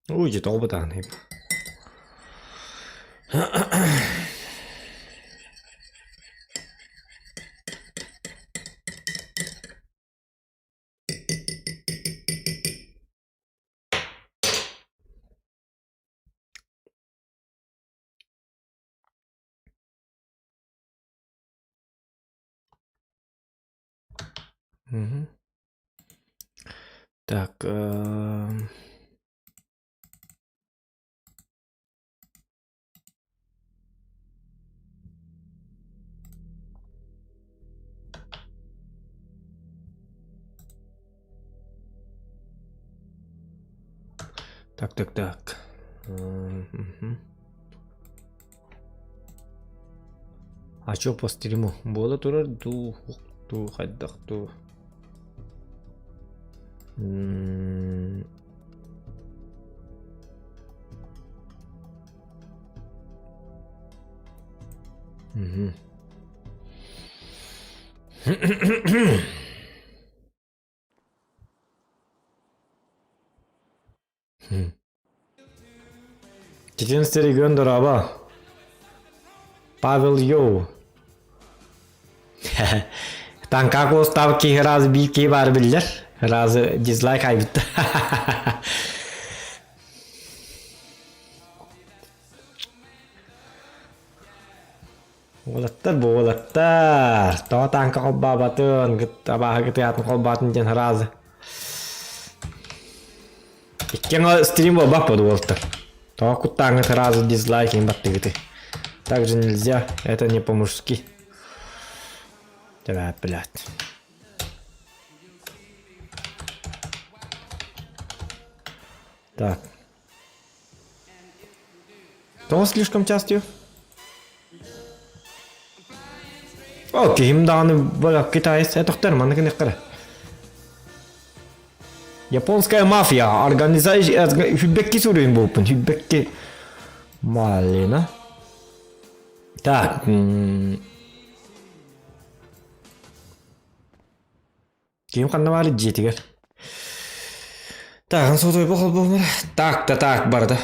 Ой, дьэ тоҕо бытааный. Мгм. Так, эм. Так, так, так. Мгм. А чё по стриму? Буола турар дуу, дуу, хайдах дуу? М, Мгм. Четырнадцатый регион дорообо. Павел Йоу. Танка куостаабыт киһи ыраас биир киһи баар биллэр. Ыраазы дизлайк айбыт. Уолаттар бу уолаттар. Тоҕо танка холбообатын, абааһы кытыатын холбоотун диэн ыраазы. Иккиэн стрим буолбат буолтар. Тоҕо куттааҥҥыт сразу дизлайк им баттыгыты. Так же нельзя, это не по-мужски. Тебя, блядь. Так. Тоҕо слишком часто? О, киһим даҕаны китаец этохтер маннык инеккere. Японская мафия организация хүббекки суруйун буолпун хүббекки малина. Так. Ким ханна баар дьиэтигэр. Так, сотуйба холбоһунар. Так да так барда.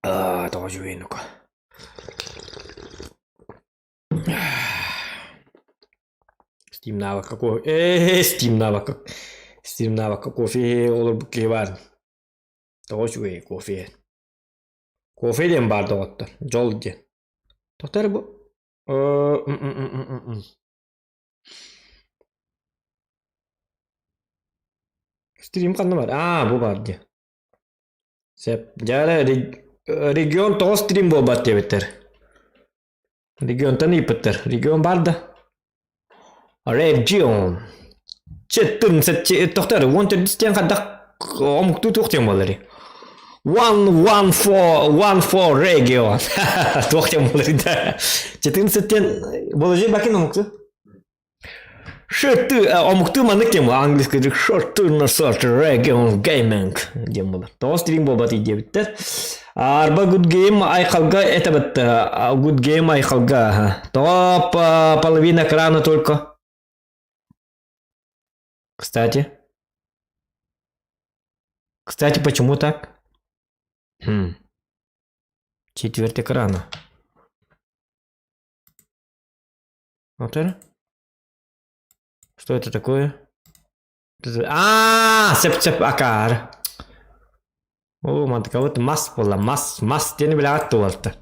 Аа, тоҕо үчүгэй ну-ка. Steam навыкка кофе. Ээ, Steam навыкка. Steam навыкка кофе олорбут киһи баар. Тоҕо үчүгэй кофе. Кофе диэн баар доҕоттор. Дьол диэн. Тоқтар бу. Стрим ханна бар? Аа, бу бар дии. Сөп. Дьэ регион тоҕо стрим буолбат диэбиттэр. Регионтан ыйыппыттар. Регион бар да? Регион. Четтин тохтор уон төрдүс диэн хайдах омуктуу туох диэн буоларый? One one four one four region. Туох диэн буоларый да? Четырнадцать диэн буолажы бакин омуктуу? Шорты, омуктуу маннык диэн буолар английский шорты на сорт region gaming диэн буолар. Тоҕус стрим буолбат диэбиттэр. Арба Good Game айхалга это Good Game айхалга. Тоҕо половина экрана только. Кстати. Кстати, почему так? Хм. Четверть экрана. Вот это? Что это такое? Аа, сөп-сөп акаар. Оо, мантыкабыт мас буолла, мас, мас диэни билэҕит дуолта.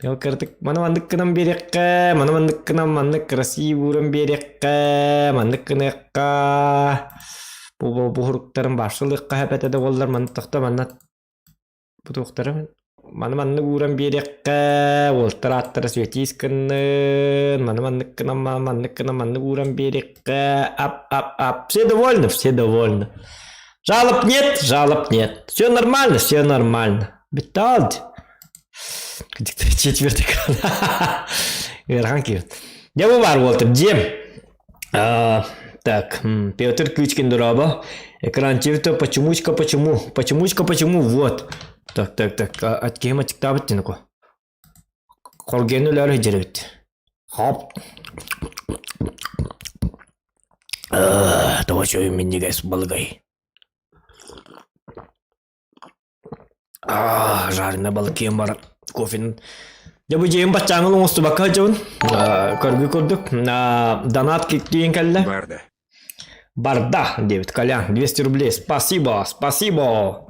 Ол кырдык маны маннык гынан биэриэххэ, маны маннык гынан маннык красивый ууран биэриэххэ, маннык гыныахха. Бу бу буһуруктарын баарсылыахха сөп этэ да буоллар манна тохто манна Бу туохтара маны маннык ууран биэриэххэ, уолтар ааттара светись гыннын, маны маннык гынан маннык гынан маннык ууран биэриэххэ, ап ап ап, все довольны, все довольны. Жалоб нет, жалоб нет. Все нормально, все нормально. Бүттэ Четвертый экран. Ыарахан киирт. Дьэ бу баар уолтар дьиэм. Так, Петр Кычкин дорообо. Экран чирто почемучка почему? Почемучка почему? Вот. Так, так, так. Киһим ачыктаабыт диэн Хоргианы өлөөр сылдьар эбит. Хоп. Тоҕо үчүгэй минньигэс балыгай. Жареный балык киэн баран кофен. Дьэ бу дьиэм баччааҥыл оҥостубакка сылдьабын. Көргү курдук. Донат тиийэн кэллэ. Барда. Барда, диэбит Колян. 200 рублей. Спасибо, спасибо.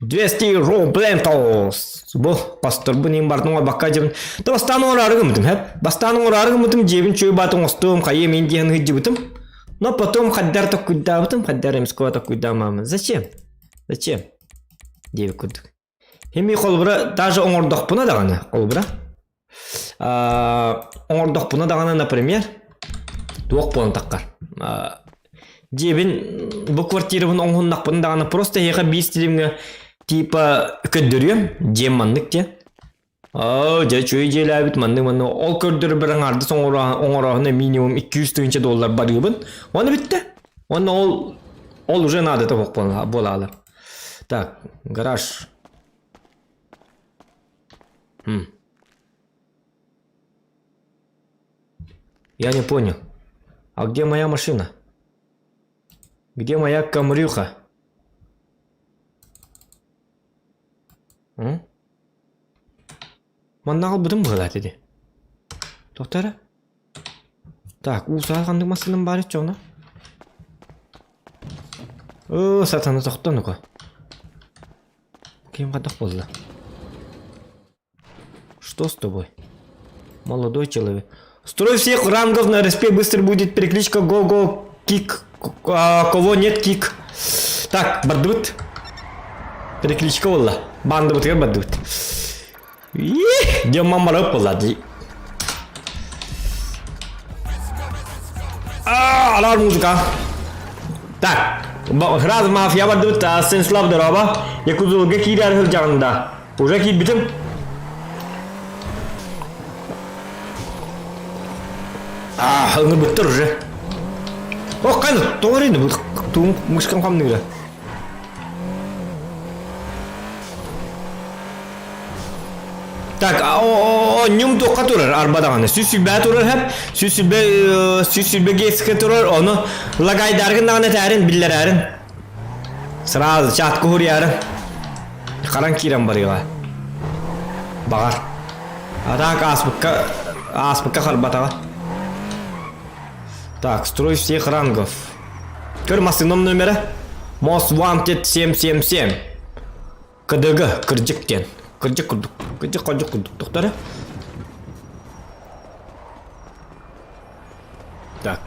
200 рублентос. Бу пасторбун иин бардым оҥорбакка дьыбын. Та бастаан оҥороору гыммытым, хэп. Бастаан оҥороору гыммытым, дьиэбин чуй баат оҥостуом, хайыам иин диэн сылдьыбытым. Но потом хаддар токкуйдаабытым, хаддар эмискэ токкуйдаамаамын. Зачем? Зачем? Диэбит курдук. Эми холобура даже оҥордохпуна даҕаны, холобура оҥордохпуна даҕаны, например, туох буолан таххар. Дьиэбин бу квартирабын оҥоһуннахпына даҕаны просто эһиэхэ биир стримҥэ типа көрдөрүөм, дьиэм маннык диэн. Аа, дьэ үчүгэй дьиэлээбит маннык маннык ол көрдөрөр аҥаардас оҥорооһуна минимум 200 тыһыынча доллар барыыбын. Уонна бүттэ. Уонна ол ол уже наадата суох буолаалар. Так, гараж. Хм. Я не понял. А где моя машина? Где моя камрюха? М? Манна аҕалбытым быһыылаах ити. Тоҕо эрэ? Так, уусаҕа ханнык массыынам баар иччэ Оо, сатана тохтон ука. Ким хайдах буолла? Что с тобой? Молодой человек. Строй всех рангов на РСП, быстро будет перекличка го-го кик. А, кого нет кик. Так, бардыбыт. Перекличка буолла. Бандыбытыгар бардыбыт. Ih, дьэ мамарап буолла дии. А, алар музыка. Так, раз мафия бардыбыт, Станислав дороба. Якузулга киирэр сылдьаҕын да. Уже киирбитим. А, ыҥырбыттар уже. О, қайда, тоғыр енді, бұл туын мышкам қамныгы. Так, о, ньум туохха турар арба даҕаны. Сүс сүлбэ турар хэп, сүс сүлбэ, сүс сүлбэ геске турар, ону лагайдаргын даҕаны этээрин, биллэрээрин. Сразу чатка уһуруйаары. Харан киирэн барыаҕа. Баҕар. А так ааспыкка, ааспыкка харбатаҕа. Так, строй всех рангов. Көр массыынам номера. Most Wanted 777. КДГ, кырдьык диэн. Кырдьык курдук. Кырдьык кырдьык курдук. Тохтара. Так.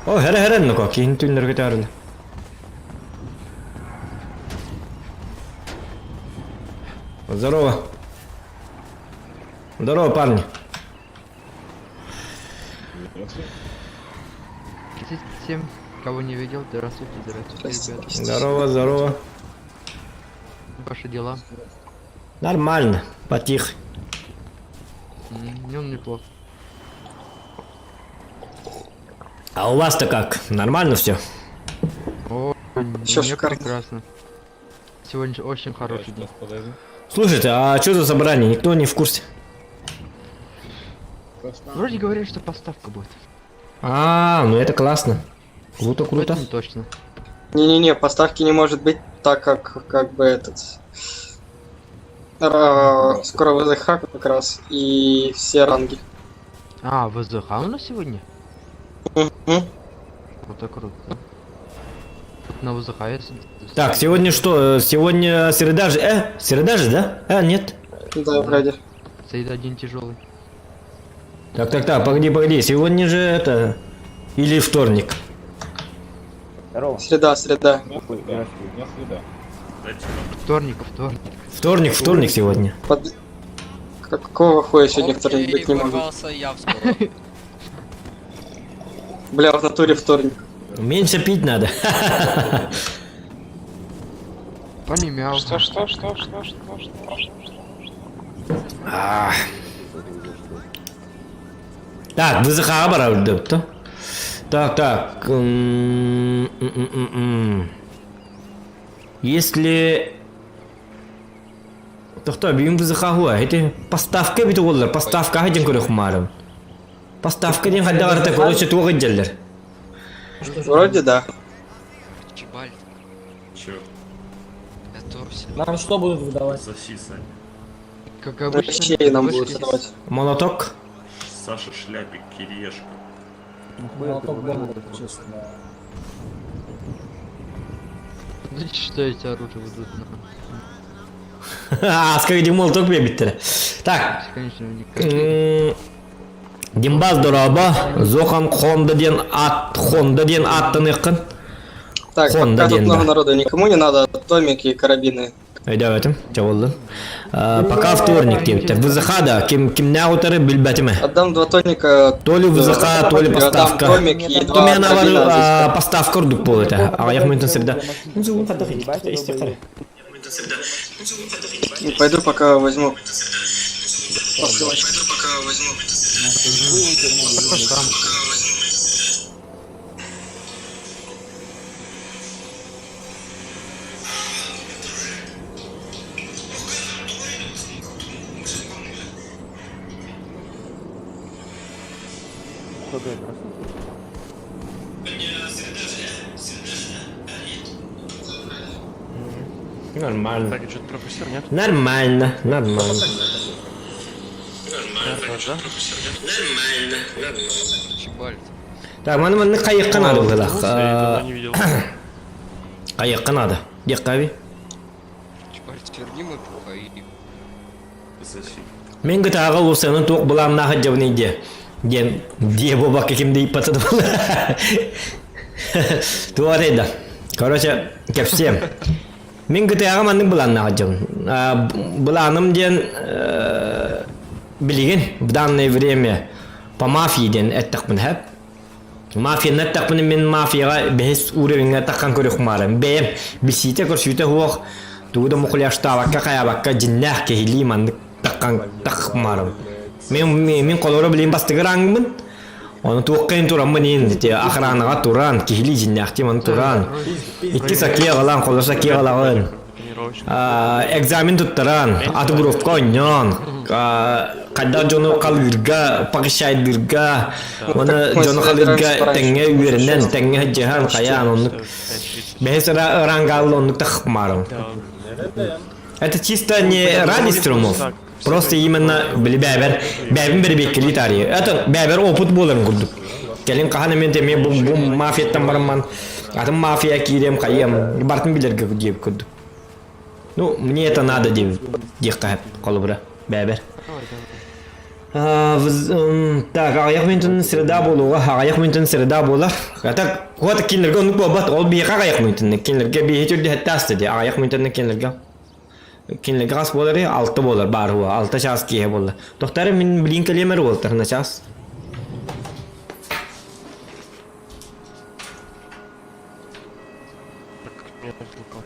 О, хәрэ хәрэ ну киһин түннэргэ таарына. Здорово. Здорово, парни. Всем, кого не видел, здравствуйте, здравствуйте, ребята. Здорово, здорово. Ваши дела? Нормально, потих. Днем неплохо. А у вас-то как? Нормально все? О, Всё мне шикарно. прекрасно. Сегодня же очень хороший день. Слушайте, а что за собрание? Никто не в курсе. Вроде говорили, что поставка будет. А, ну это классно. Круто, Но круто. Это не точно. Не-не-не, поставки не может быть, так как как бы этот... Скоро ВЗХ как раз и все ранги. А, ВЗХ у нас сегодня? Мгм. Вот так круто. На ВЗХ я... Так, сегодня что? Сегодня среда же? Среда же, да? А, нет. Да, вроде. Стоит один тяжелый. Так, так, так, погоди, погоди. Сегодня же это... Или вторник. Здорово. Среда, среда. У меня среда. У меня среда. Вторник, вторник. Вторник, вторник сегодня. Под... Какого хуя сегодня вторник быть не может? ворвался я в скоро. Бля, в натуре вторник. Меньше пить надо. Понемял. Что, что, что, что, что, что, что? А. Так, ВЗХ барабыр деп Так, так. Если... Тохто, бүгүн ВЗХ хуа, эти поставка бит олар, поставка диэн көрөх маарым. Поставка диэн хайда барыта, короче, туох иджеллер. Вроде да. Чебаль, Че? готовься. Нам что будут выдавать? Соси, Саня. Как обычно, Вообще нам будут вышки выдавать. Молоток. Саша Шляпик, Кириешка. Молоток бомба, честно. Знаете, что эти оружие выдадут нам? Аска молоток биэбиттэрэ. Так, Конечно, никакие. Димбаз дорообо, Зохан Хонда диэн ат, Хонда диэн ааттаныаххын. Так, Хонда пока тут диэн много да. народу, никому не надо томики и карабины. Өйдөөбөтүм, чабыллын. Пока вторник диэбиттэр. ВЗХ да, ким кимнээх утары билбэтим ээ. Отдам два тоника. То ли ВЗХ, то ли Отдам поставка. томик и два Тумен карабина здесь. поставка курдук буолуо этэ. Аҕыйах мүнүүтэн среда. И Пойду пока возьму. Посылочку. Пойду пока возьму. Там. Нормально. Так, я что-то пропустил, нет? Нормально, нормально. Чебаль. Так, маны манны хайыахха наада быһыылаах. Я давно не видел. Хайыахха наада. Диэххэ эбий. Чебаль, верни мой пуха и... Соси. Мин гытааҕа улуусанын туох былааннаах сылдьабыный диэ. Диэн диэ буолбакка ким да ыйыппата да буолла. Туох этэй да. Короче, кэпсиэм. Мин гытааҕа маннык былааннаах сылдьабын. Былааным диэн билигин в данное время по мафии диэн эттэхпин сөп. Мафияны эттэхпинэ мин мафияҕа бэһис уровеньҥа таххан көрүөхмаарым. Бэйэм билсиитэ көрсүүтэ суох тугу да мухляштаабакка хайаабакка дьиннээх киһилии маннык таххан тахмаарым. Мин мин холоро билин бастыгыр аңмын. Ону туохха иһин тураммын иһин ити охранаҕа туран киһилии дьиннээхтии маны туран икки сакия аҕалаан холоро сакия аҕалаҕын экзамен туттаран, атыгыровка оонньоон, хайдах дьону халыырга, пакыщайдыырга, уонна дьону халыырга тэҥҥэ үөрэнэн, тэҥҥэ сылдьыһан, хайаан оннук бэһис ыраангаалла оннук тахмаарым. Это чисто не ради стримов, просто именно били бэбэр, бэбин бэрбиэккэлии таарыйа. Это бэбэр опыт буоларын курдук. Кэлин хаһан эмиэ эмиэ бу, бу мафияттан барамман, атын мафия киириэм хайыам, бартын билэргэ диэбит курдук. Ну, мне это надо диэбит диэххэ холобура, бэбэр. Так, аҕыйах мүнүүтүн среда буолуоҕа, аҕыйах мүнүүтүн среда буолар. Так, вот кинилэргэ оннук буолбат, ол биһиэхэ аҕыйах мүнүүтүн, кинилэргэ биһи түрдүһэтте аста дии, аҕыйах мүнүүтүн кинилэргэ кинилэргэ хас буолар алта буолар баар уо, алта чаас киэһэ буолла. Тохтары мин билин кэлиэм эрэ буолтар чаас. Меня отвлекал.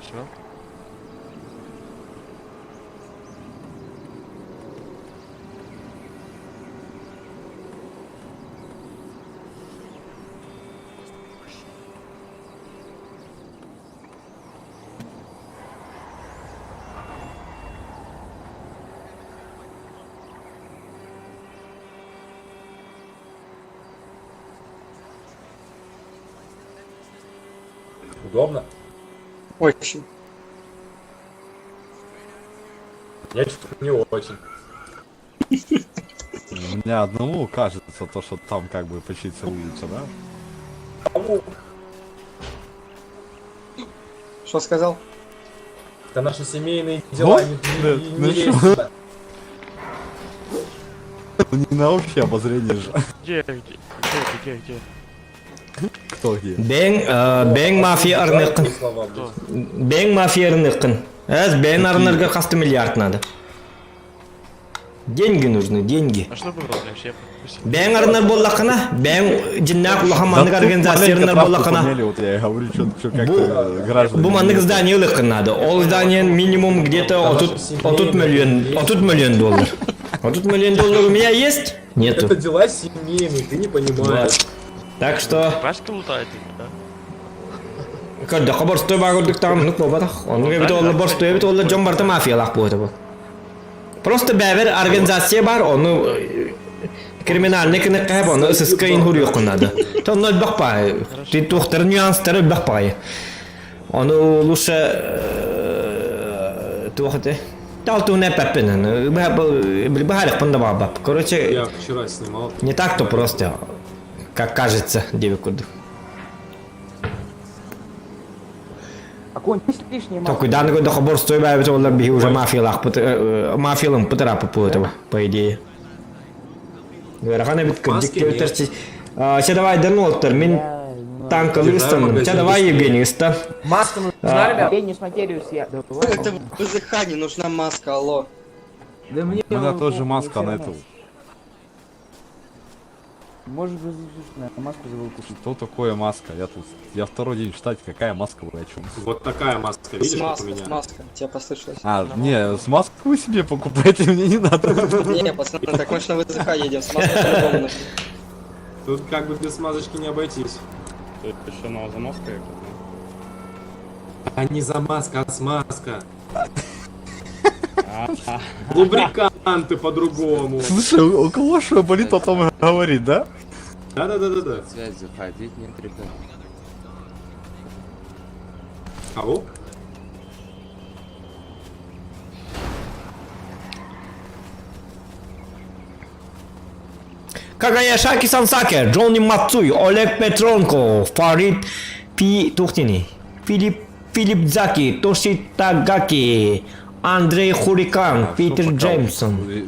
Все. Удобно? Очень. Я что-то не очень. Мне одному кажется то, что там как бы почти целуются, да? Что сказал? Это наши семейные дела, Вот, не, да, не, ну не лезь шо? сюда. Ну, Не на общее обозрение же. Где, где, где, где, где? Кто где? Бэйэҥ, бэйэҥ мафия арыныаххын. Слова, блядь. Бэйэҥ мафия арыныаххын. Эс, бэйэҥ арынарга хаста миллиард надо. Деньги нужны, деньги. А что было, блядь, я пропустил. Бэйэҥ арынар буоллаххына, бэйэҥ дьиннээх улахан маннык Да тут организация маленько арынар травку буоллаххына, подняли, вот я и говорю, что как-то граждане... бу маннык здание ылыаххын надо. Ол здание минимум где-то отут, отут миллион, отут миллион доллар. Отут миллион доллар у меня есть? Нету. Это дела семейные, ты не понимаешь. Вот. Так что, Пашка лутает, да? көрдөххө боростуой баар курдук даҕаны оннук буолбатах. Оннук эбит уолла боростуой эбит уолла дьон барыта мафиялаах буолуо этэ бу. Просто бэйэбэр организация баар, ону криминальный кыныкка ону ССК инхуруйуоххун надо. То онно элбэх баҕайы. Туохтары нюанстары элбэх баҕайы. Ону лучше туох этэ? Талтуун эппэппин. Быһаарыахпын да баҕарбап. Короче, Я вчера снимал. не так-то просто, как кажется, диэбит курдук. Толкуйдаан көрдөххө боростуой баайбыт олар биһи уже мафиялаахпыт мафиялымпыт ырааппыт этого, по идее. Ыарахан эбит кырдьык диэбиттэр. Чэ давай да уолаттар, мин танкалыы ыстанным. Чэ давай, Евгений, ыстан. Маска нужна, ребят? Не смотрю, я. Это в ВЗХ не нужна маска, алло. Да мне У меня тоже маска на эту. Может быть, на маску забыл купить. Что такое маска? Я тут, я второй день в штате, какая маска вы о чем? Вот такая маска, видишь, как у Смазка, меня? смазка, тебе послышалось. А, не, с маску вы себе покупайте, мне не надо. Не, пацаны, так мы ж на ВЗХ едем, смазка по-любому нужна. Тут как бы без смазочки не обойтись. То есть еще на замазка якась, А не замазка, а смазка. Лубриканты по-другому. Слушай, у кого что болит, о том и говорит, да? Да-да-да-да-да. Связь заходить, нет, ребят. Ау? Кагаяшаки Сансаке, Джонни Мацуй, Олег Петронко, Фарид Пи Тухтини, Филипп Филипп Заки, Тоши Тагаки, Андрей Хурикан, А, Питер всё, пока Джеймсон.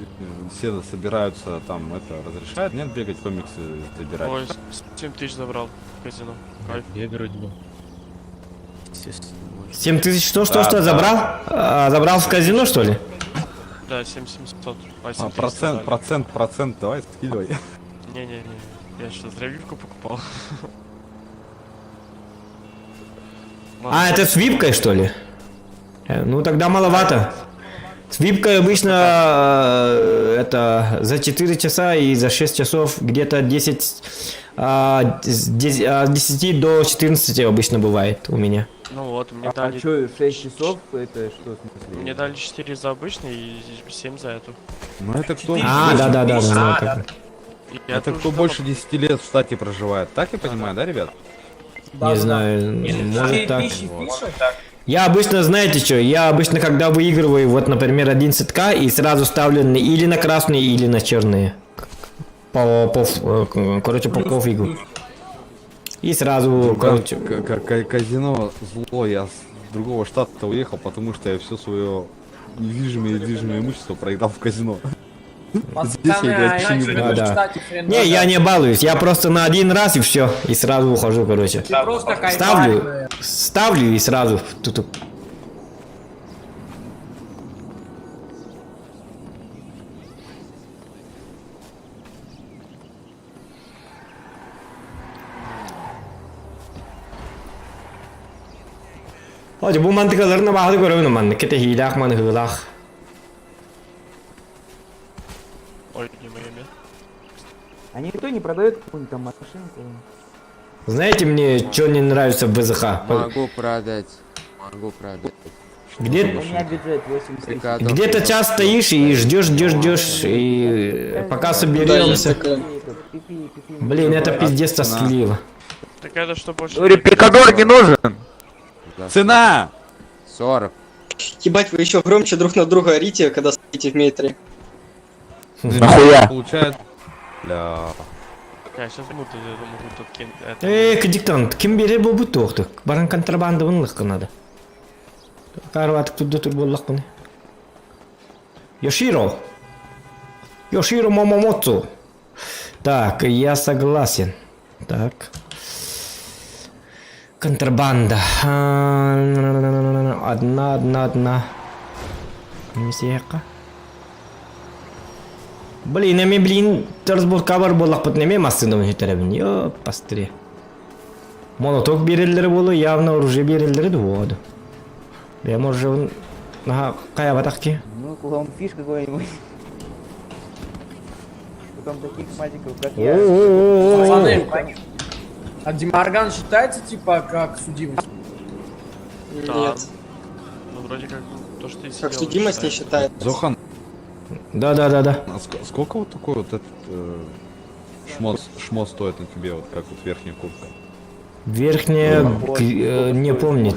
Все собираются там, это, разрешают, нет, бегать комиксы забирать? Ой, 7 тысяч забрал в казино. Кайф. 7000 что, что, Да, что, да. забрал? А, забрал в казино, что ли? Да, 7700. А, А, 7300 процент, дали. процент, процент, давай скидывай. Не-не-не, я сейчас ревивку покупал. А, это с випкой, что ли? Ну, тогда маловато. С випкой обычно это за 4 часа и за 6 часов где-то 10, с 10 до 14 обычно бывает у меня. Ну вот, мне А дали... что, 6 часов? Это что, в смысле? Мне дали 4 за обычный и 7 за эту. Ну это кто? А, да-да-да. да, так. Я Это тоже кто давно больше 10 лет в штате проживает, так я понимаю, да, ребят? Не знаю, может так. 4000 фишек? Я обычно, знаете что, я обычно, когда выигрываю, вот, например, 11к, и сразу ставлю или на красные, или на черные. Короче, по пофигу. И сразу, короче, Казино зло, я с другого штата уехал, потому что я все свое недвижимое и движимое имущество проиграл в казино. Здесь я играть а не иначе буду. Да, в да. штате хрен Не, я не балуюсь, я просто на один раз и все, и сразу ухожу, короче. Ты просто кайфарь, Ставлю, наверное. ставлю и сразу тут. Hadi bu mantıkalarına bağlı görevim mantık. Kete hilak man hılak. Ой, не мое место. А никто не продает какую-нибудь там машинку? Знаете, мне что не нравится в ВЗХ? Могу продать. Могу продать. Где, У меня бюджет 80 тысяч. где-то час стоишь и ждешь, ждешь, ждешь, и пока Да, есть соберемся. такое. Блин, это пиздец тоскливо. Так это что больше... Пикадор не нужен! Цена! 40. Ебать, вы еще громче друг на друга орите, когда стоите в метре. Нахуя? Получает... Бля... Я сейчас муту, я думаю, тут кин... это- Эй, диктант, ким берер бу бу туохтук? Баран контрабанда bunлык надо. Карватык тудда тур боллак буны. Йоширо. Йоширо Момомоцу. Так, я согласен. Так. Контрабанда. Одна, одна, одна. Немесе Блин, эми блин, разборка бар боллак неме массыны хүтеребин. Ёп, пастыре. Молоток берелleri болу, явно оружие берелleri de болду. Я может, наха кая батак ки? Ну, клоунфиш какой-нибудь. Потом таких мальчиков, как я. Пацаны, а Демарган считается типа как судимость? Да. Нет. Ну, вроде как, то, что ты сидел, Как судимость не считается. считается. Зохан, Да, да, да, да. А сколько вот такой вот этот шмот, шмот стоит на тебе, вот как вот верхняя куртка? Верхняя, не помню.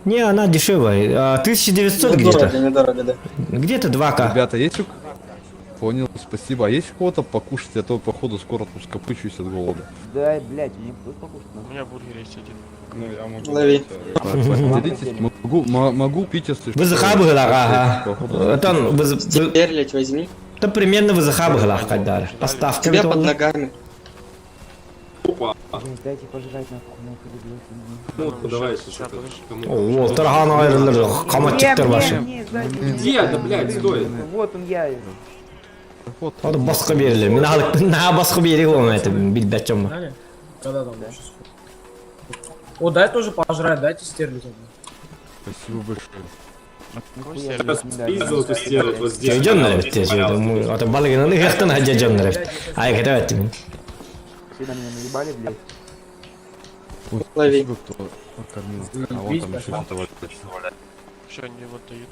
Не, она дешевая. 1900 где-то. Недорого, да. Где-то 2К. Ребята, есть у... Понял, спасибо. А есть у кого-то покушать? А то, походу, скоро тут скопычусь от голода. Да, блядь, мне тут покушать У меня бургер есть один. Ну, я могу. Лови. Поделитесь, могу, могу пить, если что. ВЗХ быһылаах, ага. Отон, Стерлядь возьми. Да примерно ВЗХ быһылаах кайдары. Поставка Тебя под ногами. Дайте пожрать нахуй, нахуй, Ну, давай, если что-то. О, тархан айрылыр, каматчиктар башы. Где? Да, блядь, стой. Вот он я. Вот. Оны басқа берілер. Мен алып, на басқа берек оң это билбәт жомма. Знали? Когда там вообще О, дай тоже пожрать, дайте стерлядь одну. Спасибо большое. Сейчас пиздил эту стерлядь вот здесь. Жоннор бит, Ата балыгынан ыхтан хаджа жоннор бит. Ай, кете бит мин. Все на меня наебали, блядь. Ой, Лови. Спасибо, кто покормил. А вон там еще что-то валяется. Все, они вот дают.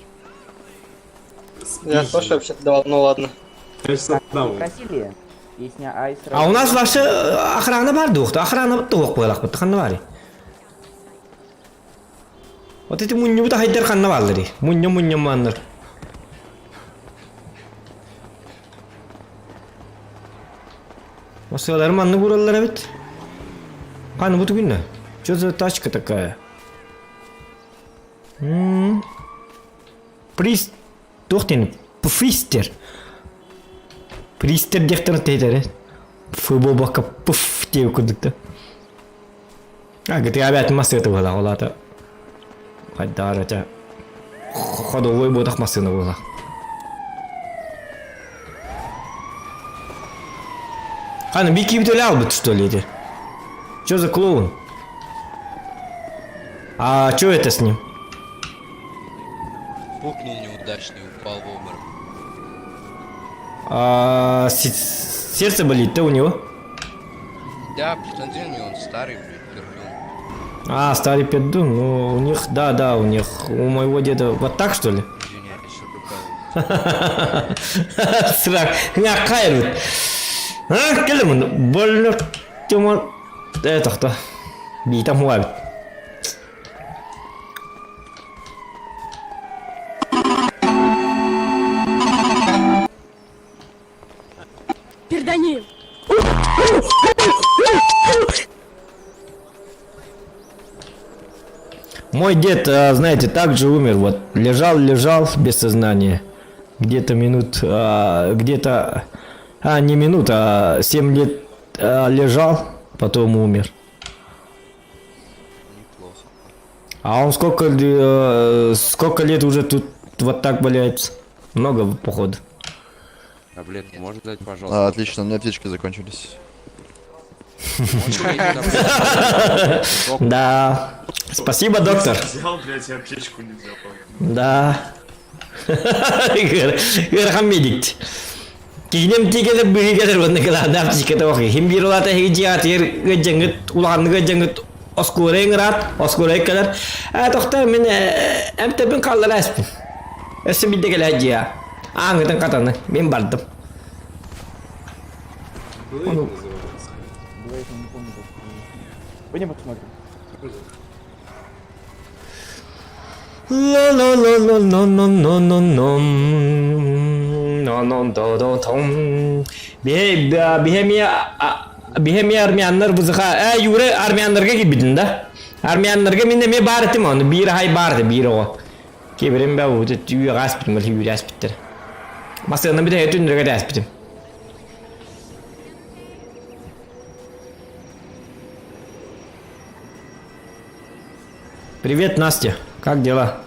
Я тоже вообще-то давал, ну ладно. Я сейчас отдам. Просили. Песня Айс. А у нас вообще охрана бар дух, охрана туох буолах бут ханна бары. Вот эти мунню бут хайдар ханна барлары. Мунню мунню маннар. Масалар манны бураллар бит. Ханна бут күнне. Что за тачка такая? Прист туох диэн пуфистер. Пристер диэхтэрин тэйдэрэ. Футболбакка пуф диэбит курдук да. А, говорит, опять массыына буолла, ол аата хайдаар этэ ходовой буотах массыына буолла. Хана, бики бит что ли эти? Что за клоун? А что это с ним? Пукнул неудачно и упал в обморок. А, сердце болит, да, у него? Да, посмотри на него, он старый, блядь, пердун. А, старый пердун, ну, у них, да, да, у них, у моего деда вот так, что ли? Извиняюсь, рука. Срак, не кайрут. А, келемин, больно, тема, это кто? Битам хуабит. Пердани! Мой дед, знаете, также умер, вот, лежал, лежал без сознания. Где-то минут, где-то, не минут, а 7 лет лежал, потом умер. Неплохо. А он сколько, сколько лет уже тут вот так валяется? Много, походу. Таблетку можно дать, пожалуйста? А, отлично, у меня аптечки закончились. Да. Спасибо, доктор. Взял, блядь, и аптечку не взял. Да. Ыарахан медик. Киинем тигелер быгелер онна кылаана аптечката охи. Хим бир улата хиги жиатыр гыджаңыт улаанны гыджаңыт оскура ыҥыраат, оскура кэлэр. Ээ тохтоо мин эмтэбин хааллара эспин. Өссө биирдэ кэлэ дьиа. Ааҥҥытын хатаны, мин бардым. Блейд называется. Блейд, не помню. Пойдем посмотрим. Ла-ла-ла-ла-ла-ла-ла-ла-ла. Биһэмиэ биһэмиэ армяннар бузыха э Юра армяннарга киирбитин да армяннарга мин эмиэ баар этим ону биир хай баар биир оҕо кибирим бэ бу түйэ ааспытым үүрэ ааспыттар массыына бүтэ түндүргэ ааспытым. Привет, Настя, как дела?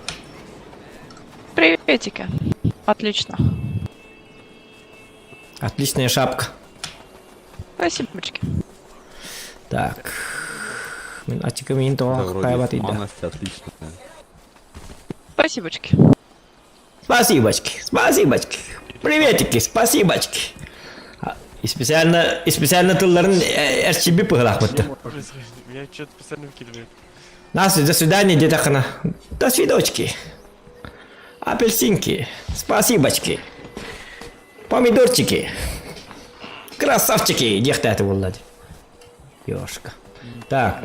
Приветики. Отлично. Отличная шапка. Спасибочки. Так. Мин ачыка мин Да, то вроде хайбат сама ида. Настя отличная. Спасибочки. Спасибочки, спасибочки. Приветики, спасибочки. И специально, и специально тылларын РЧБ пыгылахмытты. Меня что-то постоянно выкидывает. Настя, до свидания, дедахана. До свидочки. Апельсинки. Спасибочки. Помидорчики. Красавчики диэхтээтэ буолла дии. Ёшка. Так,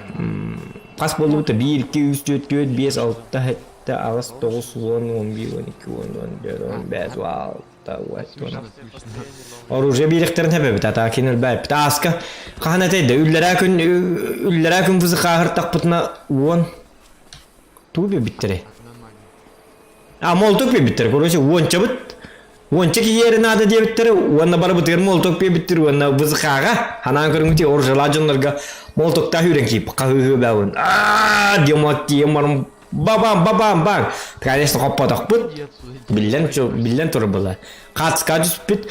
хас буолбута? 1, 2, 3, 4, 5, 6, 7, 8, 9, 10, 11, 12, 13, 14, 15, 16, Оружие биэриэхтэрин сөп эбит, атаа кини өлбөөппүт. Ааска хаһан этэй да, үллэрээ күн үллэрээ күн фызыкааһыртахпытына уон тугу биэрбиттэрэй? А, молоток биэрбиттэр, короче, уончабыт уонча киһи эрэ наада диэбиттэрэ уонна барыбытыгар молоток биэрбиттэр уонна ВЗХ-ҕа ханаан көрүҥүтүй оружиелаах дьоннорго молотоктаах үүрэн киип хаһыыһыы баабын аа диэмот тиийэн баран бабам бабам баҥ конечно хоппотохпут биллэн биллэн турар была хаацка түспүт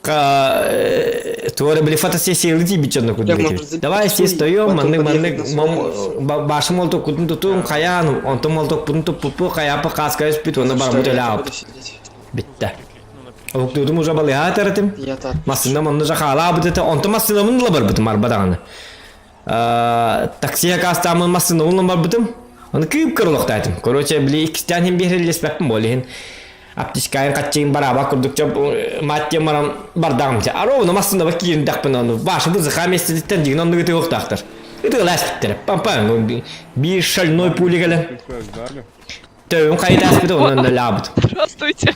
Туора били фотосессиялы тиийбит дьонно курдук Давай все стоим, маннык маннык башы молотоккутун тутуҥ, хайаан, онтон молотокпутун туппуппу, хайааппы кааска түспүт, уонна бараммыт өлаабыт. Бүттэ. Оһуктуутум уже балыһаа этим. Массыынам онно же хаалаабыт этэ, онтон массыынабын ыла барбытым арба даҕаны. Таксига каастааммын массыынабын ылан барбытым. Ону кыып-кыр олохтоотум. Короче, били иккистээн иһин биэрэллэспэппин буол иһин. Аптечкайын хаччыйын бараабак курдук чоп мать диэн баран бардаҕым дьэ. Ровно массыынаба киирдэхпин ону ваши бызыха миэстэтиттэн дьигин оннук ытыахтаахтар. Ытыалааспыттара. Пам-пам биир шальной пуля кэлэн төбөм хайытааспыта онон өлаабыт. Здравствуйте.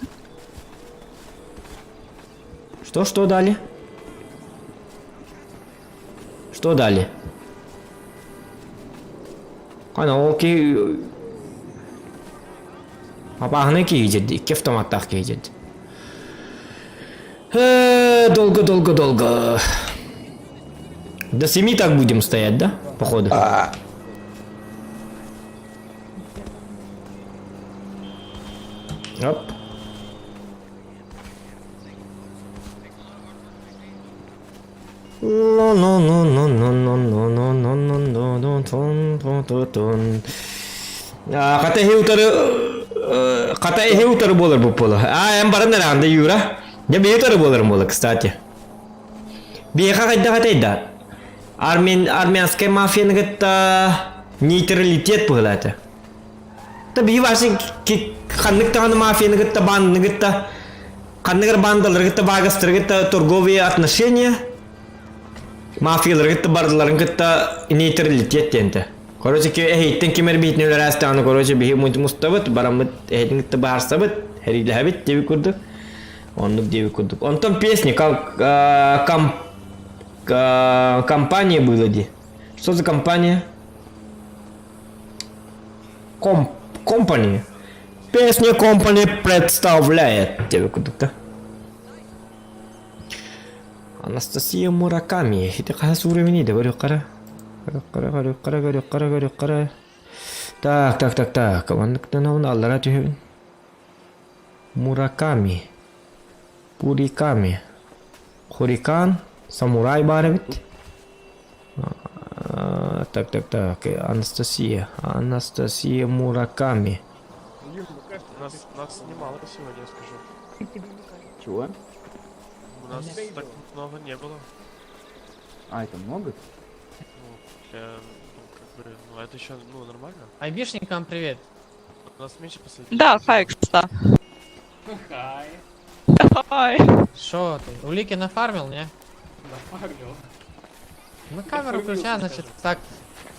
Что, что дали? Что дали? Ана ол киһи Апааһынай киһи дьэрди, икки автоматтаах киһи дьэрди. Долго, долго, долго. До семи так будем стоять, да? Походу. Оп. Хата эһи утары хата эһи утары буолар буолла. А эн баран эрэ анда Юра. Дьэ биһи утары буоларым буолла, кстати. Биһиэхэ хайдах этэй да? Армян, армянская мафияны кытта нейтралитет быһыылаата. Да биһи вообще ханнык даҕаны мафияны кытта баанданы кытта ханнык эрэ баандалары кытта багастары кытта торговые отношения мафиялары кытта бардыларын кытта нейтралитет диэнтэ. Короче, эһиттэн ким эрбиитин өлөрөөстөҕүнэ, короче, биһи мустабыт, бараммыт эһитин кытта баарсабыт, хэриилэһэбит диэбит курдук. Оннук диэбит курдук. Онтон песни как ком, компания было ди. Что за компания? Ком, компани. Песня компани представляет. Диэбит курдук да. Анастасия Мураками. Ити хаһыс уровень да көрүөххэ Көрүөххэ, көрүөххэ, көрүөххэ, көрүөххэ. Так, так, так, так. Манныктан аллара түһэбин. Мураками. Пуриками. Хурикан. Самурай баар эбит. Так, так, так. Анастасия. Анастасия Мураками. Нас, нас немало сегодня, я скажу. Чего? У нас так много не было. А, это много? Ну, для, ну, как бы, ну, это еще, ну, нормально. Айбишникам привет. У нас меньше последних. Да, хайкс, да. Хай. Хай. Шо ты, улики нафармил, не? Нафармил. Ну камеру включай, значит, так.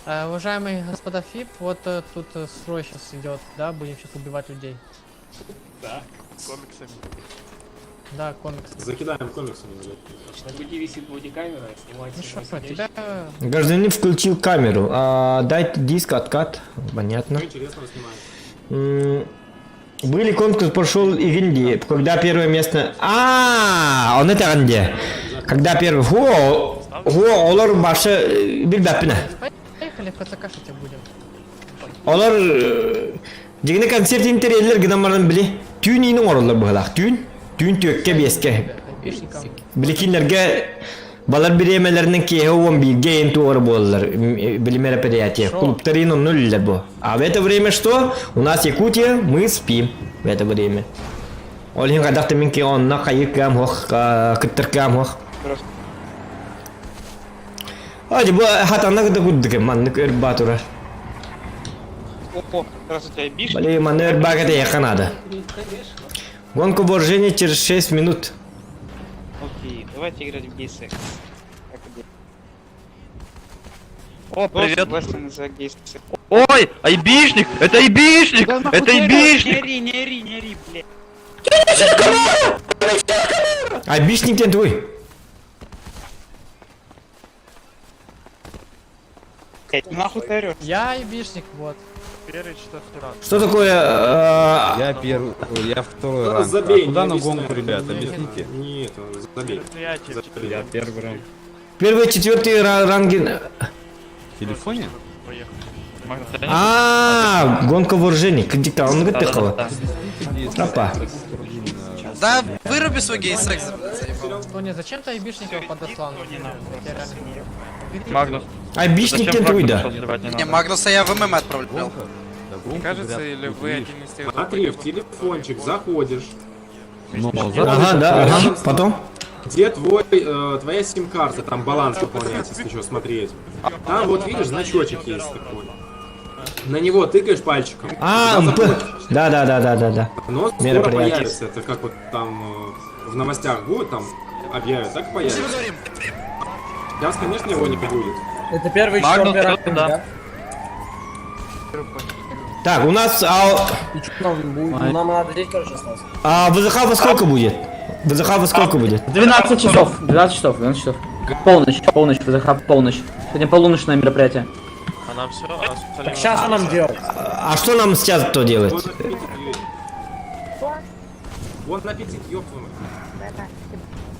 Уважаемые господа ФИП, вот тут строй сейчас идет, да, будем сейчас убивать людей. Да. Комиксами. Да, комикс. Закидаем комиксами, блядь. На пути висит бодикамера, снимайте. Ну шо, тебя... Гражданин включил камеру. А, дайте диск, откат. Понятно. Что интересного снимаем? Были конкурс прошел и в Индии, когда первое место... А, он это где? Когда первый... О, о, олор башы билбэппинэ. Поехали в КЦК, тебе будем. Олор дьигини концерт интерьерлер гынан баран били түүн иин оҥороллор быһылаах. Түүн, түүн түөккэ биэскэ. Били кинилэргэ балар бириэмэлэринэн киэһэ уон бииргэ иин туора буолаллар били мероприятие. Клубтар иин онно үлэлэр бу. А в это время что? У нас Якутия, мы спим в это время. Ол иһин хайдах да мин онно хайык кыам хуох, кыттар кыам хуох. Adi бу хатанна да курдук маннык өр баа турар. О, здравствуйте, Айбиш. Блин, манны өр баа кэтэ надо. Гонка вооружений через 6 минут. Давайте играть в гей-секс. Как идея. О, привет. Согласен за гей-секс. Ой, айбишник! Это айбишник! Это айбишник! Не ори, не ори, не ори, блядь. Айбишник диэн тугуй? Блядь, Нахуй ты орешь? Я айбишник, вот. Первый, четвертый ранг. Что такое... Я первый, я второй Да ранг. забей, А куда не на объясняй. гонку, ребят, объясните. Не, это, забей. Мероприятие. Забей. Я первый ранг. Первые, четвертые ранги... В телефоне? Поехали. А, гонка вооружений. Кдикта, он говорит, тыкала. Опа. Да выруби свой гей-секс, заебал. Тоня, зачем ты айбишника подослал? Тони, нахуй. Я реально не понимаю. Магнус. Айбишник диэн тугуй да. Не, Магнуса я в ММ отправлял. Гонка? Да гонку, Кажется, говорят, или тут вы видишь. один из тех Смотри, в телефончик заходишь. Но Ага, да, ага. Потом? Где твой, твоя сим-карта, там баланс пополнять, если что, смотреть. Там вот видишь, значочек есть такой. На него тыкаешь пальчиком. А, туда МП. заходишь. Да, да, да, да, да, да. Оно скоро Мероприятие. появится. Это как вот там в новостях будет, там объявят, так и появится. Сейчас, конечно, его не будет. Это первый Магнус, кто да. Так, у нас... А, Нам надо здесь, короче, остался. а ВЗХ во сколько будет? ВЗХ во сколько будет? 12 часов, 12 часов, 12 часов. Полночь, полночь, ВЗХ, полночь. Сегодня полуночное мероприятие. А нам все, а Так сейчас что нам делать? А что нам сейчас то делать? Вон аппетит, Юрий.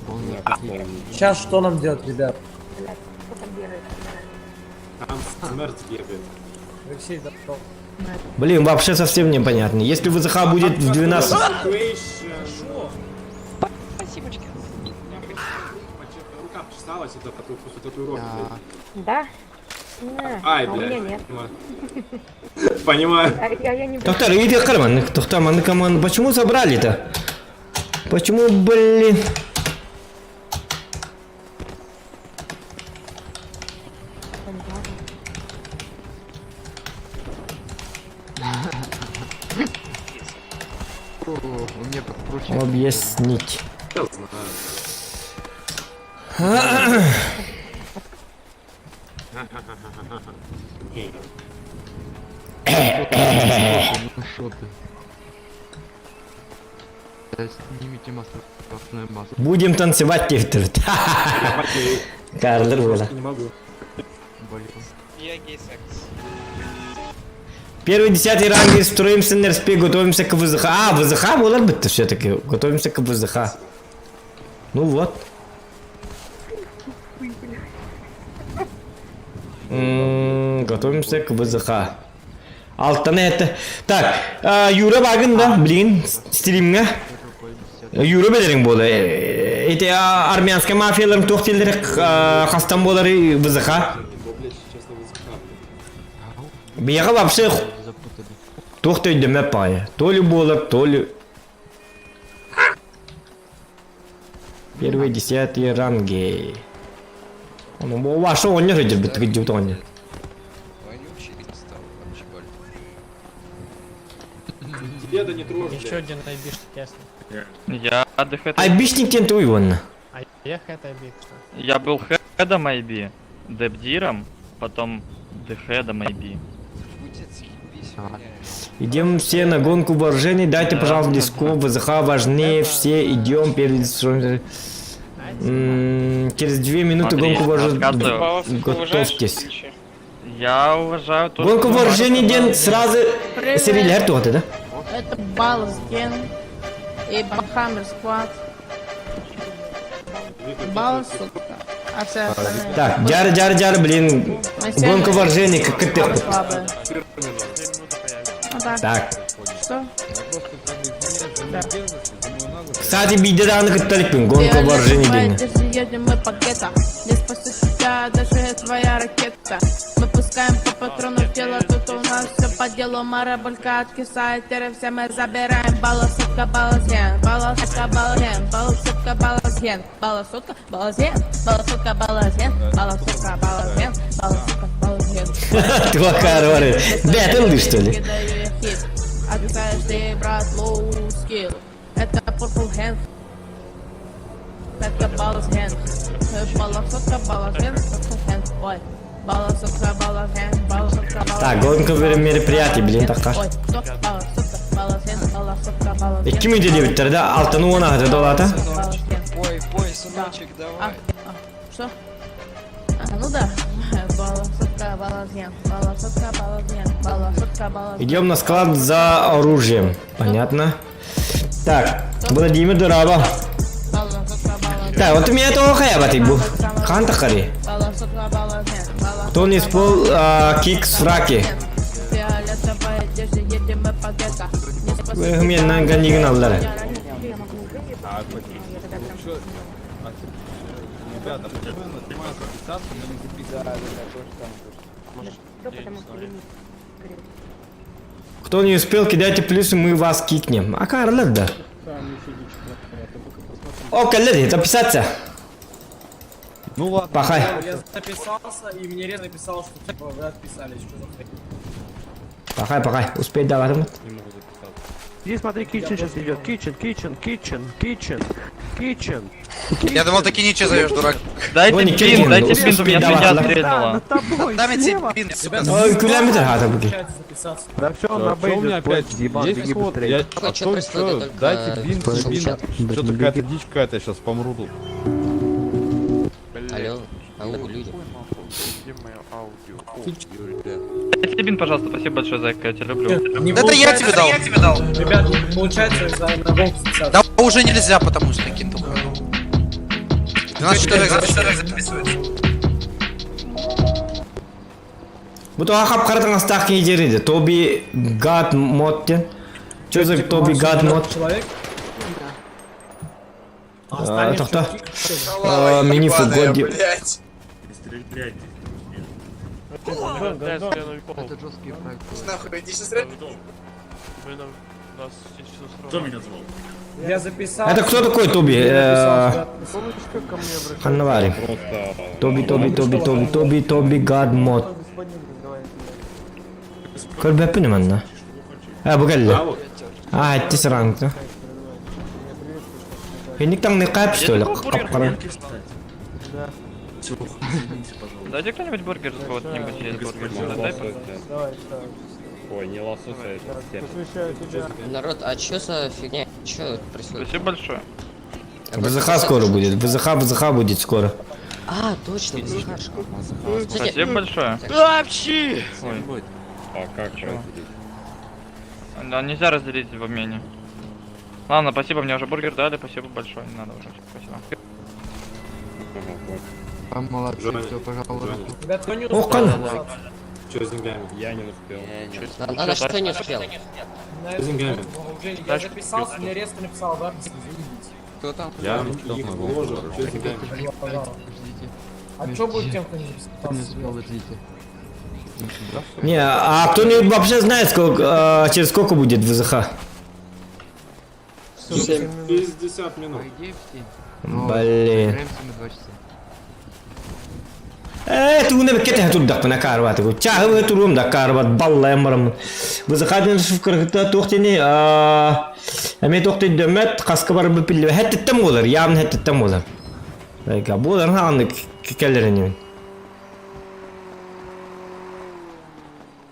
Вон аппетит, ёб твою мать. Сейчас что нам делать, ребят? Там смерть бегает. Алексей, здорово. Блин, вообще совсем непонятно. Если ВЗХ будет в 12... Спасибочки. Рука почесалась, это после татуировки. Да? Ай, А у меня блядь. нет. Понимаю. А я не Доктор, иди карман. Доктор, маны команду. Почему забрали-то? Почему, блин? О, у меня прочее. Объяснить. Я знаю. Ну шо ты? Да снимите маску, маску. Будем танцевать теперь. Я болею. Карлер было. Не могу. Болел. Я гей-секс. Первый, десятый ранги, строимся на РСП, готовимся к ВЗХ. А, ВЗХ было бы-то все-таки. Готовимся к ВЗХ. Ну вот. Готовимся к ВЗХ. Алтаны это. Так, Юра багын да, блин, стримге. Юра белериң болы. Эти армянская мафияларын тоқтелері қастан болары ВЗХ. Блядь, честно, ВЗХ, блядь. Бияға вообще Запутали. Туох өйдөмөп баҕайы. То ли буолар, то ли... Первые десятые ранги. Ону ваша оонньор өйдөрбүт кыдьыбыт оонньор. Вонючий стал, Арчибальд. Деда не трожь, Еще блядь. один айбишник, ясно. Я ДХ. Айбишник диэн тугуй уонна. А я хэт айбик. Я был хедом IB, депдиром, потом дхедом IB. Будет заебись, Ага. меня. Идем все на гонку вооружений, дайте, Да. пожалуйста, диско, ВЗХ важнее, все идем перед... Через 2 минуты Смотри, гонку вооружений. рассказываю. Баллов уважаешь? Готовьтесь. Еще. Я уважаю то, Гонку что вооружений день сразу серилер тугаты, да? Это Баллас Ген и Бамхаммер Сквад. Баллас, а все остальные. Так, жары, жары, жары, блин. Гонка вооружений, как это? Слабые. Ну так. Так. Что? Кстати, биде даҕаны кытталыкпын, гонка вооружений день. Держи, едем мы по гетто. Не спасет тебя даже твоя ракета. Мы пускаем по патрону в тело, тут у нас все по делу. Марабулька откисает, теперь все мы забираем. Балласотка, балласген, балласотка, балласген, балласотка, балласген, балласотка, балласген, балласотка, балласген, балласотка, балласген, балласотка, балласген. Твакар бар. Бэтл что ли? Кидаю я хит. Отвечаешь ты, брат, low skill. Это Purple Hand. Это баллас ген. Балласотка, баллас ген, ген. Ой. Балласотка, баллас ген, балласотка, баллас Так, гонка мероприятий, блин, такка. Ой, стоп, балласотка, баллас ген, балласотка, баллас ген. 2 мүнөтө диэбиттэр да, алтыны уон аһыта долата. Баллас ген. Ой, бой, сыночек, давай. А, что? А, ну да. Балласотка, баллас ген, балласотка, баллас ген, балласотка, баллас ген. Идем на склад за оружием. Понятно. Так, Владимир Дораба. Так, вот у меня этого хаяба ты бу. Хан тахари. Кто не спол кик с фраки. Мен ганигин аллары. Ребята, почему я нажимаю записаться, но не записывается? Кто не успел, кидайте плюсы, мы вас кикнем. А карлар да. О, коллеги, записаться. Ну ладно. Пахай. Я записался, и мне Рен написал, что типа вы отписались, что за хрень. Пахай, пахай. Успеть давать. Не могу записаться. Иди смотри, Kitchen сейчас идет. Kitchen, kitchen, kitchen, kitchen, kitchen. Я думал, ты Кинича зовешь, дурак. Дайте Ой, не пин, Киркин, дайте успей пин, чтобы меня давать, свинья да. стрельнула. тобой, Дам я тебе пин, сука. Ой, километр хата буки. Получается записаться. Да все, он на Чё у меня бейджет, опять? ебан, Есть беги вот, быстрее. я, а Чё то происходит? чё, Только дайте бин, слышал бин. чат. Что-то какая-то дичь какая-то, я сейчас помру тут. Алло, алло, люди. Дайте пин, пожалуйста, спасибо большое, зайка, я тебя люблю. Это я тебе дал. Ребят, не получается за на волк записаться. Да уже нельзя, потому что кенту. 12 человек записывается. Бу то хап каратың астақ жериди. Тоби Гад мод ден. Чё за Тоби Гад мод? Человек. А, Тоқта. А, Мини фугоди. Блять. Это жесткий фраг. Нахуй, иди сейчас рэп. Я записался. Это кто такой Тоби? Ханнавари. Просто... Тоби, Тоби, Тоби, Тоби, Тоби, Тоби Гад мод. Көрбөппүн манна. А, бу келли. А, айтты сыраңты. Хинник таң кап что ли? Капкара. Дайте кто-нибудь бургер с кого-нибудь есть бургер. Дай, пожалуйста. Ой, не лосось, а это степь. Народ, а чё за фигня? Чё происходит? Спасибо большое. ВЗХ скоро будет. ВЗХ, ВЗХ будет скоро. А, точно, ВЗХ. Спасибо большое. Ой, А как разделить? да, нельзя разделить в обмене. Ладно, спасибо, мне уже бургер дали, спасибо большое, не надо уже, спасибо. Ага, понял. Там молодцы, Джонни, кто пожал Джонни. руку. Ребят, кто не Ох, успел кан. записаться? Че с деньгами? Я не успел. А на что не успел? На С деньгами. уже я записался, мне резко написал, да, заебись. Кто там? Я их вложил. Че с деньгами? Пожалуйста. Ждите. А что будет тем, кто не Не записался? успел, ждите. Не, а кто-нибудь вообще знает, сколько, через сколько будет ВЗХ? 60 минут. По идее в 7. Но Блин. Играемся мы 2 часа. Тугуна бекете турдакпына карбат. Чахы турум да карбат баллайм барам. ВЗХ ден шуфкыргыта тухтени а эме тухты дөмөт каска бар бипилли хеттеттем болар, явно хеттеттем болар. Айга болар ханды келлерин.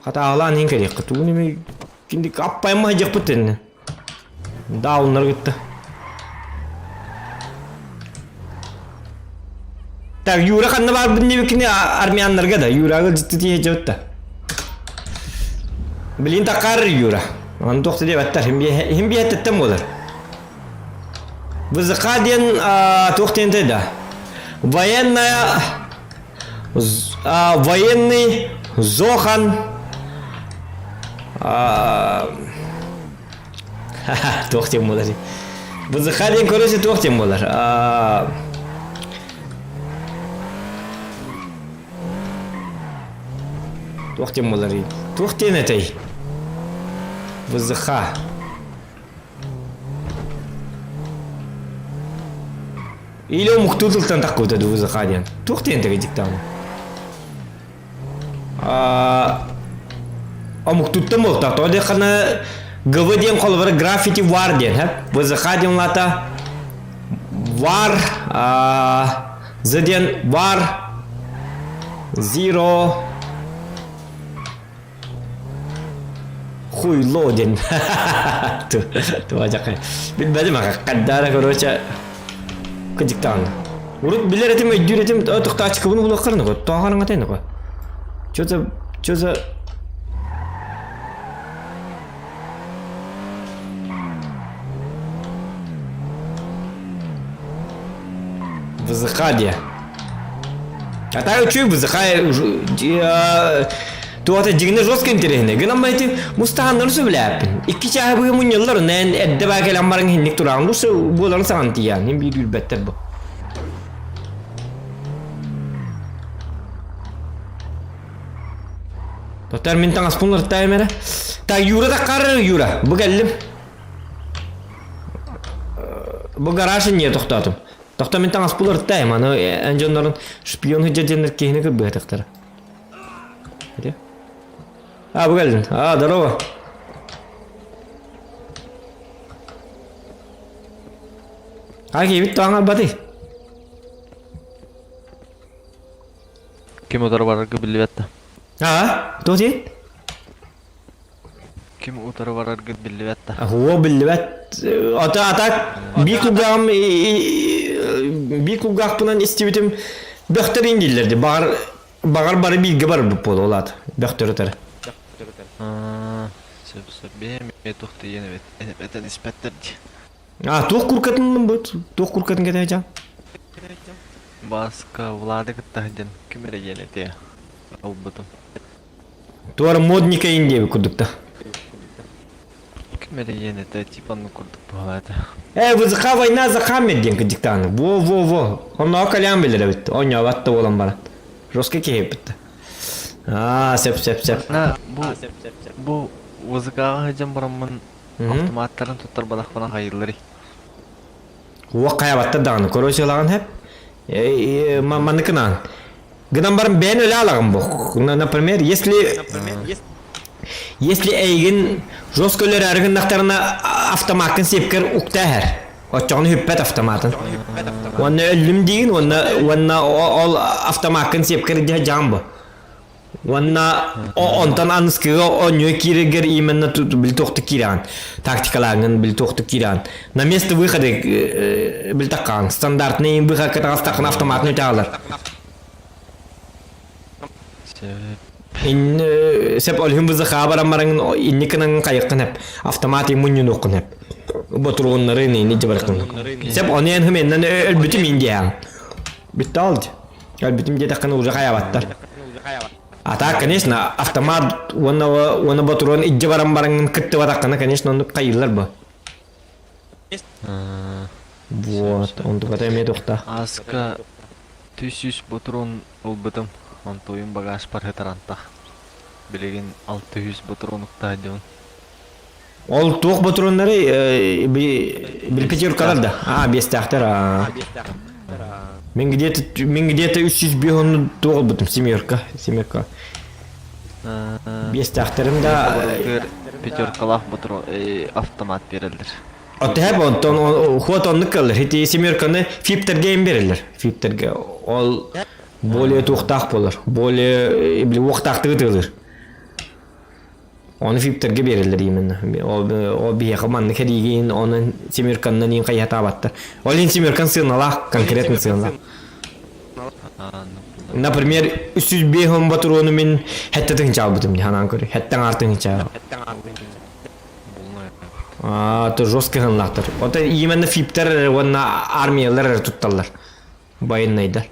Хата алан хин керек. Тугуна ми кинди аппайма жакпытын. Дауннар гытты. Так, Юра ханна бар бинне бикини армяннарга да. Юрага житти тие жотта. Блин такар Юра. Аны тохты деп аттар. Хим бие теттем болар. ВЗХ ден тохтен да. Военная военный Зохан тохтен болар. ВЗХ ден короче тохтен болар. Туохтен болар. Туохтен этэй. ВЗХ. Или муктутултан таккута ВЗХ диэн. Туохтен теге диктан. А муктуттан болта. Тоде хана ГВ диэн холбара граффити вар диэн, хэп. ВЗХ диэн лата. War Z диэн War Zero Хуйло диэн туга Билбэтим аха хаддаара короче кыдьыктаҕын. Урут билэр этим өйдүүр этим тохтооччукубун булуоххарын го тоҕоҕор атын го. Чё за чё за ВЗХ диэ. А так үчүгэй ВЗХ туота дьиҥинэ жестко интэриэһинэй. Гынан эти мустаһаннары сөбүлээппин. Икки чааһы быһа мунньаллар, онон эрдэ баа кэлэн баран иһинник тураҕын. Бу буоларын саҕан тиийээн, мин биир үүрбэттэр бу. Тоттор мин таҥаспын ыртаайым эрэ. Так, Юра таккар, Юра. Бу кэллим. Бу гараж инньэ тохтоотум. Тохто мин таҥаспын ыртаайым. Аны эн дьоннорун шпион сылдьар диэннэр киһини кырбыһатахтара. А, бу кэллин. А, здорово. А, киһибит тоҕо баты. Ким утары барарга биллибэт да. А, кто ти? Ким утары бараргыт биллибэт да. О, биллибэт. Ата атак биир кулгааҕым биир кулгаахпынан истибитим бөхтөр индиллерди. Баҕар баҕар бары бииргэ барбыт буолуо ол аата. Бөхтөр утары. Сөп сөп бэйэм туох тиийэн эбит этэн испэттэр дии. А, туох куркатын бут? Туох куркатын кэтэһэ Баска Влады кытта сылдьан ким эрэ диэн этиэ ылбытым. Туора модника диэбит курдук да. Ким эрэ диэн этэ, типа оннук курдук буолаата. Э, ВЗХ война за Хаммер диэн кырдьыктааны. Во-во-во. Онноо калян билэр эбит. Онньообат да буолан баран. Жестко киһи эбит. Аа, сөп сөп сөп. На, бу бу ВЗК-ҕа сылдьан бараммын автоматтарын туттарбатахпына хайыылларый? Уох хайабаттар даҕаны короче ылаҕын хэп манныкынаан гынан баран бэйэн өлө алаҕын бу например если если эйигин жестко өлөрөөрү гыннахтарына автомаккын сиэпкэр уктааһэр оччоҕуна хүппэт автоматын уонна өллүм диигин уонна уонна ол автомаккын сиэпкэр дьэ дьаам бу Уонна онтон аныскыга оонньуу киирэргэр именно били туохтук киирэҕин. Тактикалааҥҥын били туохтук киирэҕин. На место выхода били таккаҕын. Стандартный выходка таҕыстаххына автоматын үтэ Ин сеп олүһүн бызыхаа баран бараҥын инникинан хайыккын эп. Автомат мунньунуоххун эп. Ботуругуннары ини дьыбаркын. Сеп ону эн хыменнан өлбүтүм ин диэҕин. Бүтті алды. Өлбүтүм диэтэххинэ уже хайабаттар. А так, конечно, автомат уонна уонна ботуруон илдьэ баран бараҥҥын кыттыбатаххына, конечно, оннук хайыыллар бу. Вот, онтуката эмиэ туохтаах. Аска 300 ботурон ылбытым, онтуйум багажпар хытарантах. Билигин 600 ботурон уктаа дион. Ол туох ботуруоннары били пятеркалар да? А, биэстээхтэр. Мин где-то мин где-то 305 онну туох ылбытым семерка, семерка. Биэстээхтэрим да пятеркалаах ботурон автомат береллер. Оттоһэп онтон хуот оннук кэллэр. Ити семерканы фиптерге им береллер. Фиптерге ол более туохтаах болар. Более били уохтаахтыгы тыылыр. Ону фиптэргэ биэрэллэр именно. Ол биһиэхэ маннык эриигин, оны семерканнан иин хайыһатаабаттар. Ол иһин семеркан сыаналаах, конкретно сыаналаах. Например, 305 батуруону мин хэттэ тыһынча албытым дии ханаан көрүй. Хэттэн аар тыһынча. Аа, то жестко сыаналаахтар. Ота именно фиптер уонна армиялар эрэ тутталлар. Военныйдар.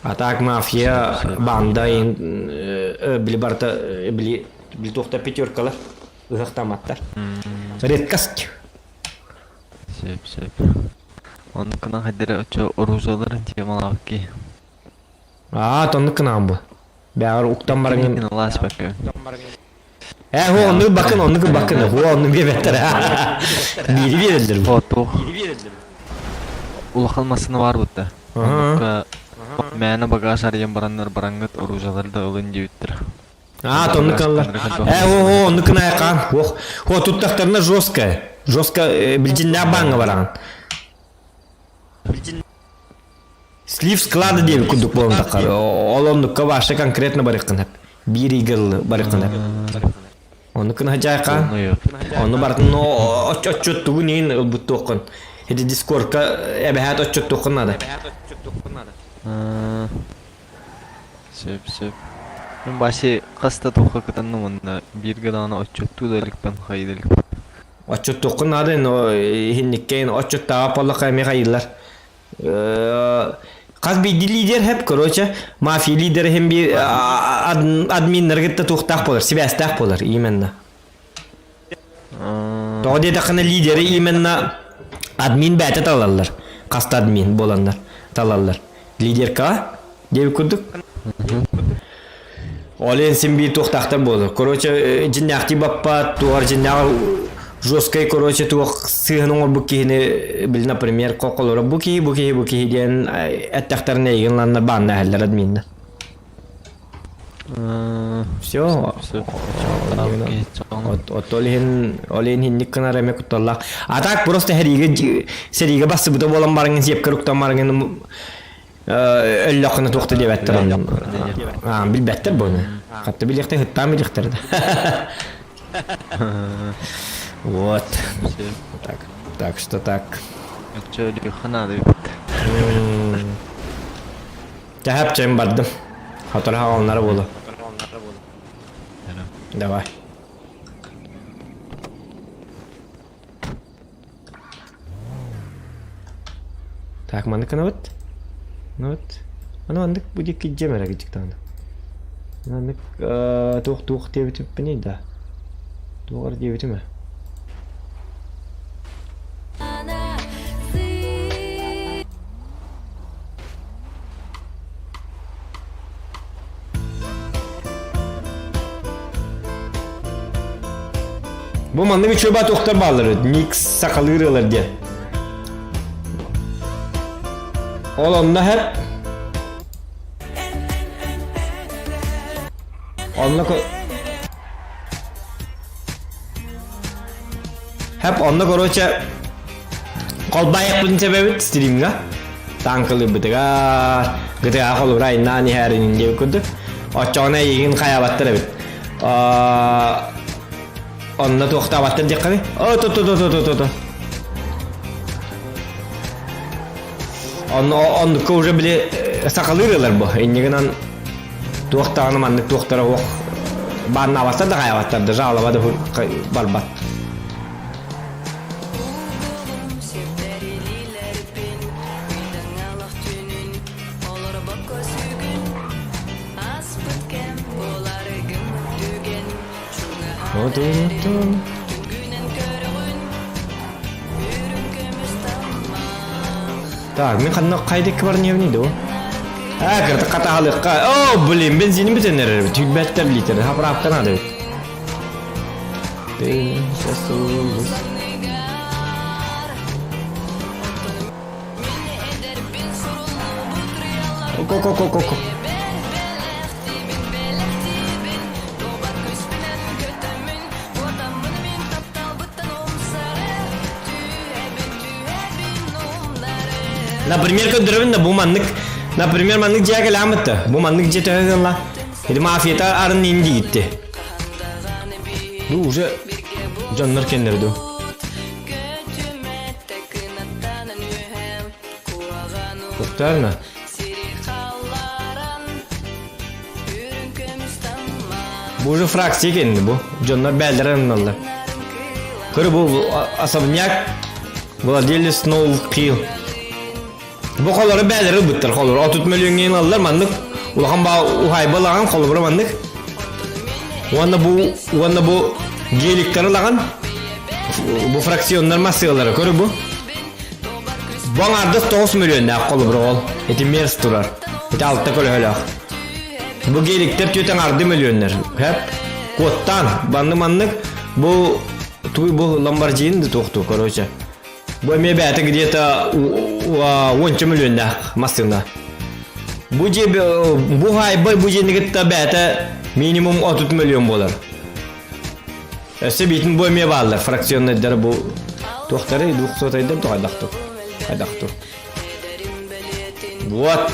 А так мафия, банда били барыта били били туохта пятеркалар ыһыахтааматтар. Редкость. Сөп сөп. Оннуккунан хайдары очо оружияларын темалаабыт Аа, тоннук кынаан бу. Бэҕэр уктан бараҥын. Лас бакы. Э, ху оннук бакын, оннук бакын, ху оннук биэбэттэр. Биири биэрэллэр бу. Туох. Улахан массыына баар бутта. Оннукка мээнэ багаж арыйан бараннар бараҥҥыт оружиялары да ылын диэбиттэр. А, тоннук аллар. Э, о, оннук кынайкаан. Ох, хо туттахтарына жестко. Жестко билдьиннээх бааҥҥа бараҕын. Слив склада диэби курдук буолан таххар. Ол оннукка вообще конкретно барыаххын сөп. Биир ыйга барыаххын сөп. Ону кына жайка. Ону бартын отчуттугун иин ылбыттуоххун. Ити дискордка эбэһээт отчуттуоххун надо. Сөп, сөп. Мин баси хас да туохха кытынным уонна бииргэ даҕаны отчуттуу да иликпин, хайыы да иликпин. Отчуттуоххун наада, но иһинниккэйин отчуттааҕа буоллахха эмиэ хайыыллар. Хас биирдии лидер хэп, короче, мафия лидері хем биир админнары кытта туохтаах буолар, сибээстээх буолар именно. Тоҕо диэтэххинэ лидери именно админ бэйэтэ талаллар. Хаста админ буоланнар талаллар. Лидерка диэбит курдук. Ол иһин син биир туохтаахтар буолар. Короче, дьиннээхтии баппат, туохар дьиннээҕэр жесткай, короче, туох сыыһын оҥорбут киһини, били, например, холоро бу киһи, бу киһи, бу киһи диэн эттэхтэринэ эйигин ланна баанна эһэллэр админна. Все. Ол иһин ол иһин хинник гынар эмэ кутталлаах. А так просто сэриигэ сэриигэ бассыбыта буолан барыҥын сиэпкэр уктан барыҥын өллөххүнэ туох да диэбэттэр онно. Билбэттэр буону. Хатта билиэхтэ хыттаан билиэхтэр да. Вот. Так, так что так. Оччо өлүөххэ наада эбит. Тэһэп чэм бардым. Хотор хаалнара буолу. Давай. Так, маннык гынабыт. Ну вот. Аны маннык бу диэки дьиэм эрэ кыдьыктаҕына. Маннык туох туох диэбитиппиний да. Туох эрэ диэбитим ээ. Бу маннык үчүгэй туохтар бааллар эбит, микс сахалыы ырыалар диэн. Ол онно хэп Онно Хэп онно короче Холбайыкпын себебит стримҥа таҥкылыырбытыгар гытыга холура айнаан иһээрин диэбит курдук оччоҕуна эйигин хайаабаттар эбит онно туохтаабаттар диэххэ о то то то то то то онно оннукка уже били сахалыы ырыалар бу иннигинэн туохтаҕына маннык туохтара уох бааннаабаттар да хайаабаттар да жалоба да барбат Так, мин ханна хайдыкка баран иһэбиний да Аа, кырдык хатаалыкка. О, блин, бензиним бүтэн эрэр. Түйбэттэр литр. Заправка надо ведь. Ко-ко-ко-ко-ко. Например, көрдөрөбүн да бу маннык, например, маннык дьиэ кэлээммит бу маннык дьиэ төһө гынла? Или мафията арын инди гитти. Ну уже дьоннор кеннер ду. Правильно? Бу уже фракция кенди бу. Дьоннор бээлдер ынналлар. Көрө бу особняк владелец Сноу Килл. Бу холору бээлери ылбыттар холору. 30 миллионҥа ылаллар маннык. Улахан баа уһайба ылаҕан холобура маннык. Уонна бу уонна бу геликтары ылаҕан бу фракционнар массыалара көрө бу. Бу аҥаардас 9 миллионнаах холобура ол. Ити мерс турар. Ити алта көлөһөлөөх. Бу геликтер түөт аҥаарды миллионнар. Хэп. Куоттаан банны маннык бу туй бу Ламборджини да туохтуу короче. Бу эмиэ бэйэтэ где-то уонча миллионнаах массыына. Бу дьиэ бу хайбай бу дьиэни кытта бэйэтэ минимум 30 миллион буолар. Өссө биитин бу эмиэ бааллар фракционнайдары бу туохтары двухсотайдар туохайдахту хайдахту. Вот.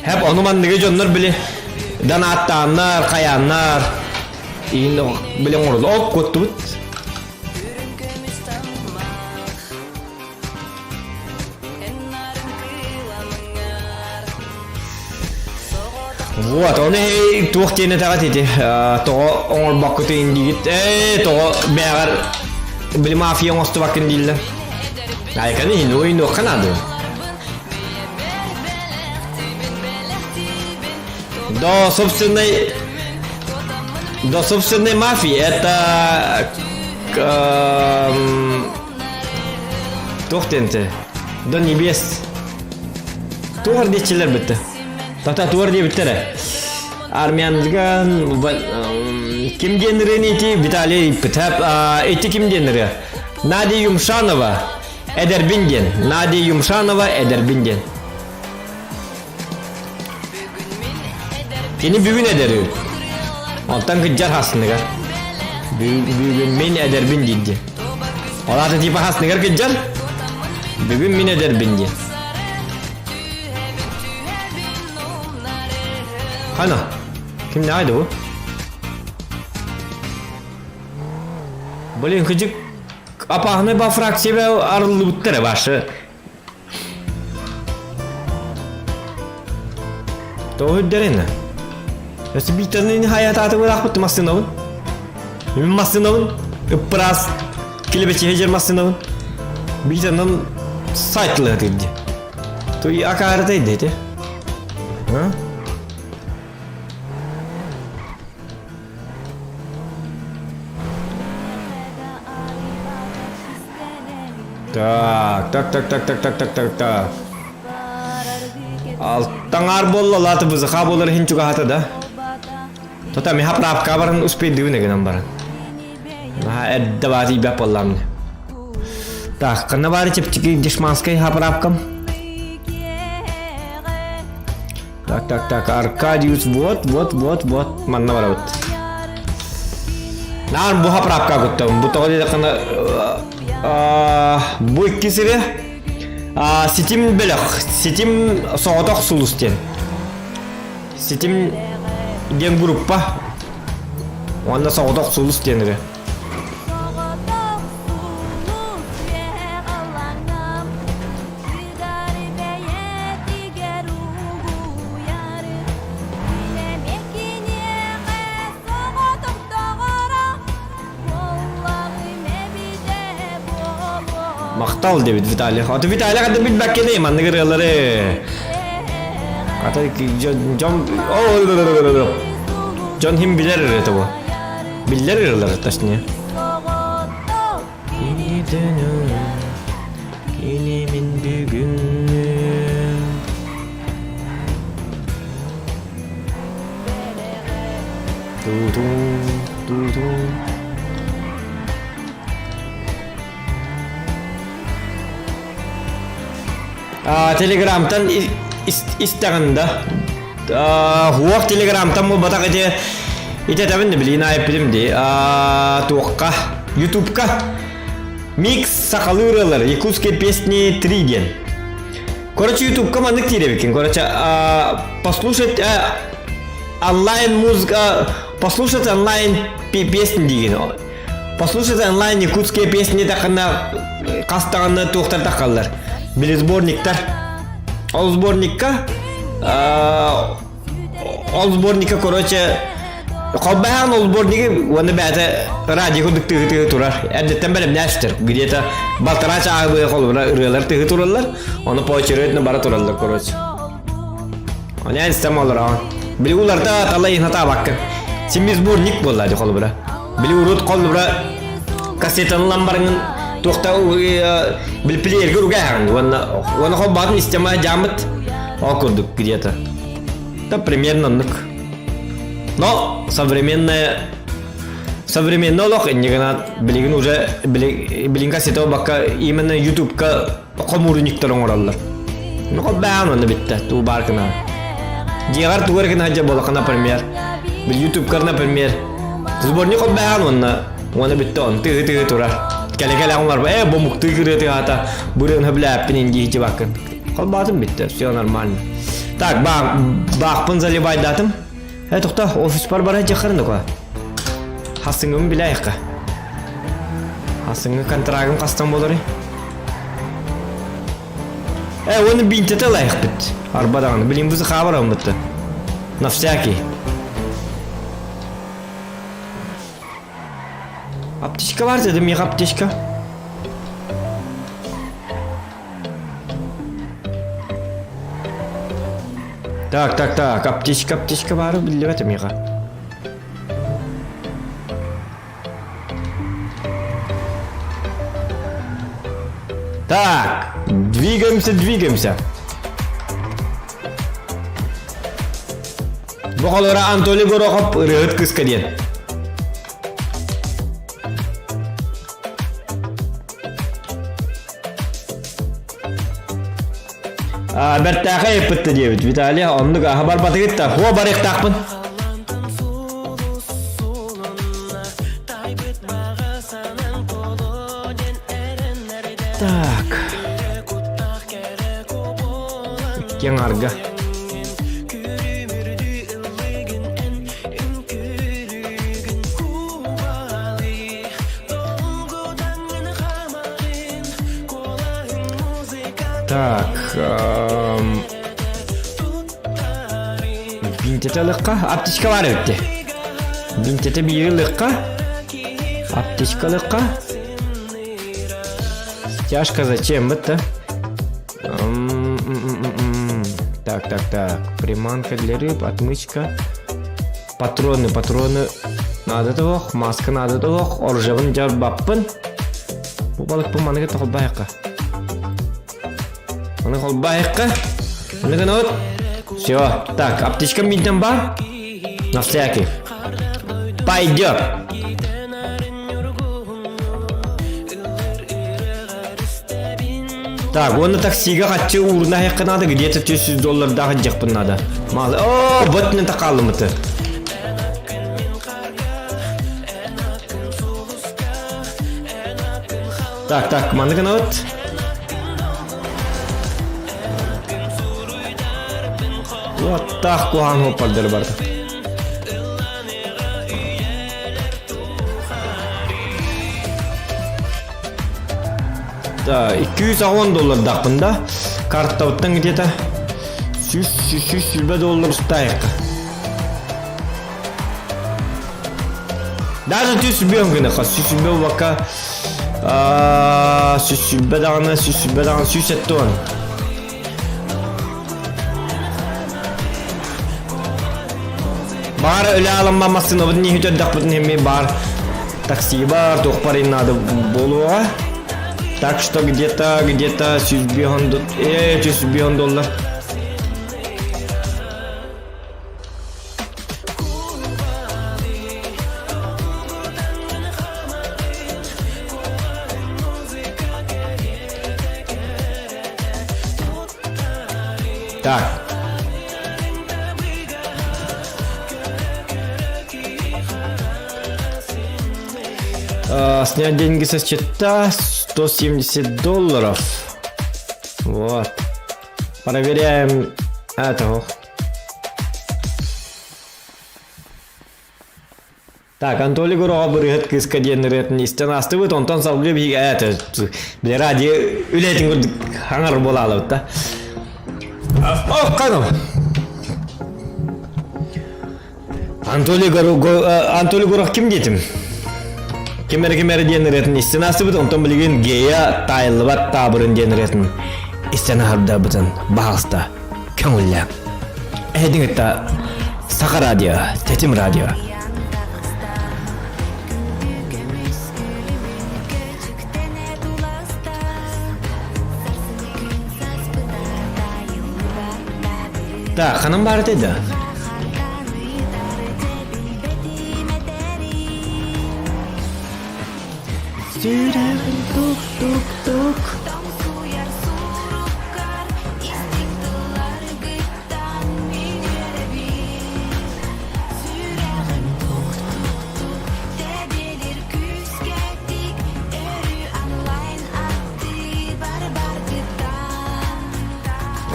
Хэп ону манныгы дьоннор били донааттааннар, хайааннар иин били оҥороллор. Ол куоттубут. Вот, оны туох диэн этэҕит ити тоҕо оҥорбоккутун диигит ээ тоҕо бэҕэр били мафия оҥостубаккын дииллэр айканы иһин ойнуохха наада до собственной до собственной мафии это туох диэн до небес туох диэччилэр бүтте Тата туор диэбиттэрэ. Армянскан ким диэн ырыаны ити Виталий ыйыппыт. Ити ким диэн ырыа? Надя Юмшанова Эдэрбин диэн. Надя Юмшанова Эдэрбин диэн. Кини бүгүн эдэр Онтон кыдьар хасыныгар. Бүгүн мин эдэрбин диир диэн. Ол аата типа хасыныгар кыдьар. Бүгүн мин эдэрбин диэн. Хана. Ким nerede bu? Блин, кыдьык апаһыны ба фракция арыллыбыттар башы. Тоҕо үрдэрин? Өссө биитэрин хайатааты быраахпыт массыынабын. Мин массыынабын ыппыраас килэбэчиһэ жер массыынабын. Биитэринэн сайтлыа тирди. Туй акаарытай дети. А? Так, так, так, так, так, так, так, так, так. Алтаҥар буолла, латы бызыха буолар иһин чугаһата да. Тота миха прапка баран успейдыбын гынан баран. Наһаа эрдэ бааты ийбэп буоллам. Так, ханна баары чэпчэки дешманскай хаправкам? Так, так, так, Аркадиус, вот, вот, вот, вот, манна барабыт. Наар бу хаправка куттам. Бу тоҕо диэтэххинэ бу икки сири ситим бөлөх, ситим соҕотох сулус диэн. Ситим диэн группа. Уонна соҕотох сулус диэн ырыа. Махтал диэбит Виталий. Аты Виталий хата билбэккэ маннык ырыалары. Ата дьон дьон хим билэр ырыата бу. Биллэр ырыалар точнее. Кини мин бүгүҥҥүм Ту-тун, ту-тун. Телеграмтан истэҕин да Хуох телеграмтан буолбатах ити ити этэбин да билигин айыппытым дии туохха ютубка микс сахалыы ырыалар якутские песни 3 диэн короче ютубка маннык киирэбиккин короче послушать онлайн музыка послушать онлайн песни диигин Послушать онлайн якутские песни тахына хас даҕаны туохтар тахаллар. Били сборниктар. Ол сборникка ол сборникка короче холбаһаан ол сборниги уонна бэйэтэ радио курдук тыһы-тыһы турар. Эрдэттэн бэлэмнээстэр. Где-то балтараа чааһы быһа холобура ырыалар тыһы тураллар. Ону поочередно бара тураллар короче. Ону истэм олороон. Били уларта талай хатаабаккын. Син сборник буолла дии холобура. Били урут холобура кассетаны ылан барыҥын туохта били плеергэ угаһаҕын уонна уонна холбоотун истема дьааммыт ол курдук где-то. Да примерно оннук. Но современная современный олох инньэ гынан билигин уже билигин кассета бакка именно ютубка хомуурунньуктар оҥороллор. Ну, бээн онно бүттэ, туу баар гына. Дьиэҕэр тугу эрэ гына буоллахха, например, ютубкар, например, сборник бээн онно, уонна бүттэ он тыһы-тыһы турар. Кэлэ-кэлэ оҥорбо. Э, бу муктыы кырыаты аата бырыан хөблээппин индии дьыбаккын. Холбаатым бүттэ, все нормально. Так, баахпын заливайдатым. Э, тохто, офиспар бара дьахарын да Хасыҥым билээххэ. Хасыҥы контрагым хастан болары? Э, оны бинтете лайықпыт. Арба даҕаны. Билин бузы хабар алмытты. На всякий. Аптечка бар дедим, меха аптечка. Так, так, так, аптечка, аптечка бары биллибэт миэхэ. Так, двигаемся, двигаемся. Бу холора Анатолий Горохов ырыһыт кыска диэн. Бэртээхэй ыппытта диэбит Виталий оннук аһа барбатыгыт да хуо барыахтаахпын. Так. Кең арга. Так, бинтете лыкка, аптечка бар эбитти. Бинтете биири лыкка, аптечка лыкка. Стяжка зачем это? Так, так, так. Приманка для рыб, отмычка. Патроны, патроны надо того, маска надо того, оружебын жарбаппын. Бу балык бу маныгы тоқолбайыққа. Маны холбайыққа. Маны вот. Все. Так, аптечка минтен бар. На всякий. Пойдет. Так, оны таксига хаччы уурна хайыкка надо, где-то 400 доллардаах дьахпын надо. Мал, о, вот мен такалымыты. Так, так, маны гынабыт. Вот так кухан хоппардыр барды. Да, 210 доллардаахпын да. Картабыттан где-то 100 доллар устайыққа. Даже түс сүбүөн гына сүүс бакка сүүс даҕаны сүүс даҕаны 170. Баар өлө аламма массыынабытын иһитэрдэхпитин эмиэ баар такси бар туох барин надо буолуоҕа. Так что где-то где-то 100 доллар. Так. Снять деньги со счета 170 долларов. Вот. Проверяем этого. Так, Анатолий Гурова бырыһыт кыыска диэн ырыатын истэн астыбыт, онтон салгыы биһиги это бile радио үлэтин курдук хаҥар буолаалыбыт да. Ох, ханым. Анатолий Анатолий Гуров ким диэтим? Ким эрэ ким эрэ диэн ырыатын истэн астыбыт, онтон билигин Гея таайыллыбат таабырын диэн ырыатын истэн аһардабытын баҕаста көҥүллээн. Эһэтиҥ ытта Саха радио, Тэтим радио. Так, ханан баар этэй да? Сүрэҕим тук-тук-тук.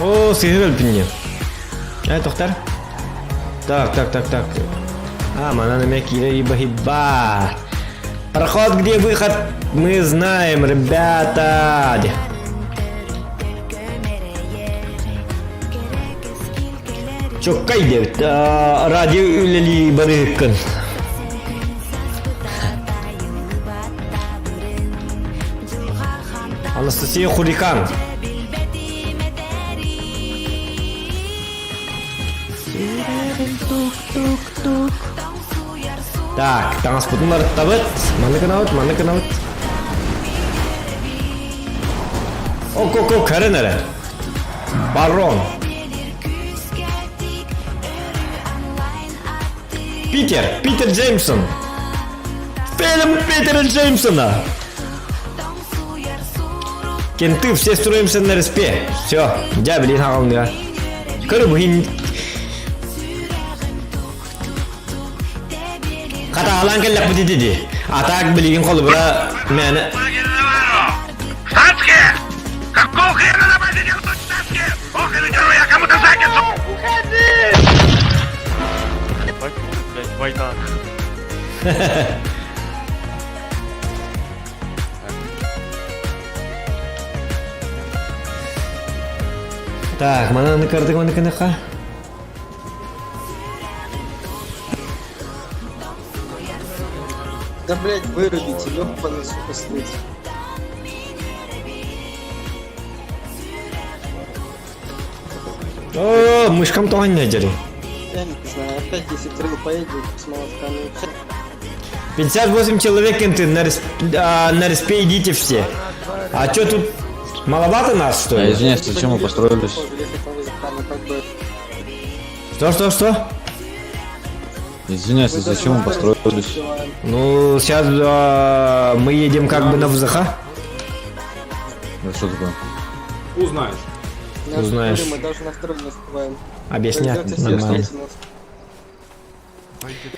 О, сыһы өлбүнньэ. Э, тохтар. Так, так, так, так. А, манан эмэ киирэ ибахиба. Проход, где выход, мы знаем, ребята. Чоккай диэбит. Радио үлэлии барыһыккын. Анастасия Хурикан. Так, таҥаспытын барыттабыт. Манны гынабыт, манны гынабыт. Ок-ок-ок, көрөн эрэ. Барон. Питер, Питер Джеймсон. Фильм Питера Джеймсона. Кенты, все строимся на респе. Все, дьэ, билин хаҕалныга. Көрү буһин Хатаалаан кэллэхпит ити А так билигин холобура мээнэ Штатские! Какого хрена на базе делают штатские? Ох, и надеру я кому-то задницу! Уходи! Блять, война. Так, мананы кырдык маны кыныха. Да, блядь, вырубите, ёбаный, сука, стыд. О, мышкам тоҕонньо дьэри. Я не знаю, опять 10 рыл поедет с молотками и всё. 58 человек кенты на, респ... а, на респе идите все. А чё тут маловато нас, что ли? А, извиняюсь, зачем вы построились? Что, что, что? Извиняюсь, зачем вы построились? Ну, сейчас а, мы едем как бы на ВЗХ. Это что такое? Узнаешь. Узнаешь. Мы даже на втором не успеваем. Объяснят Придётся нормально. всё нас.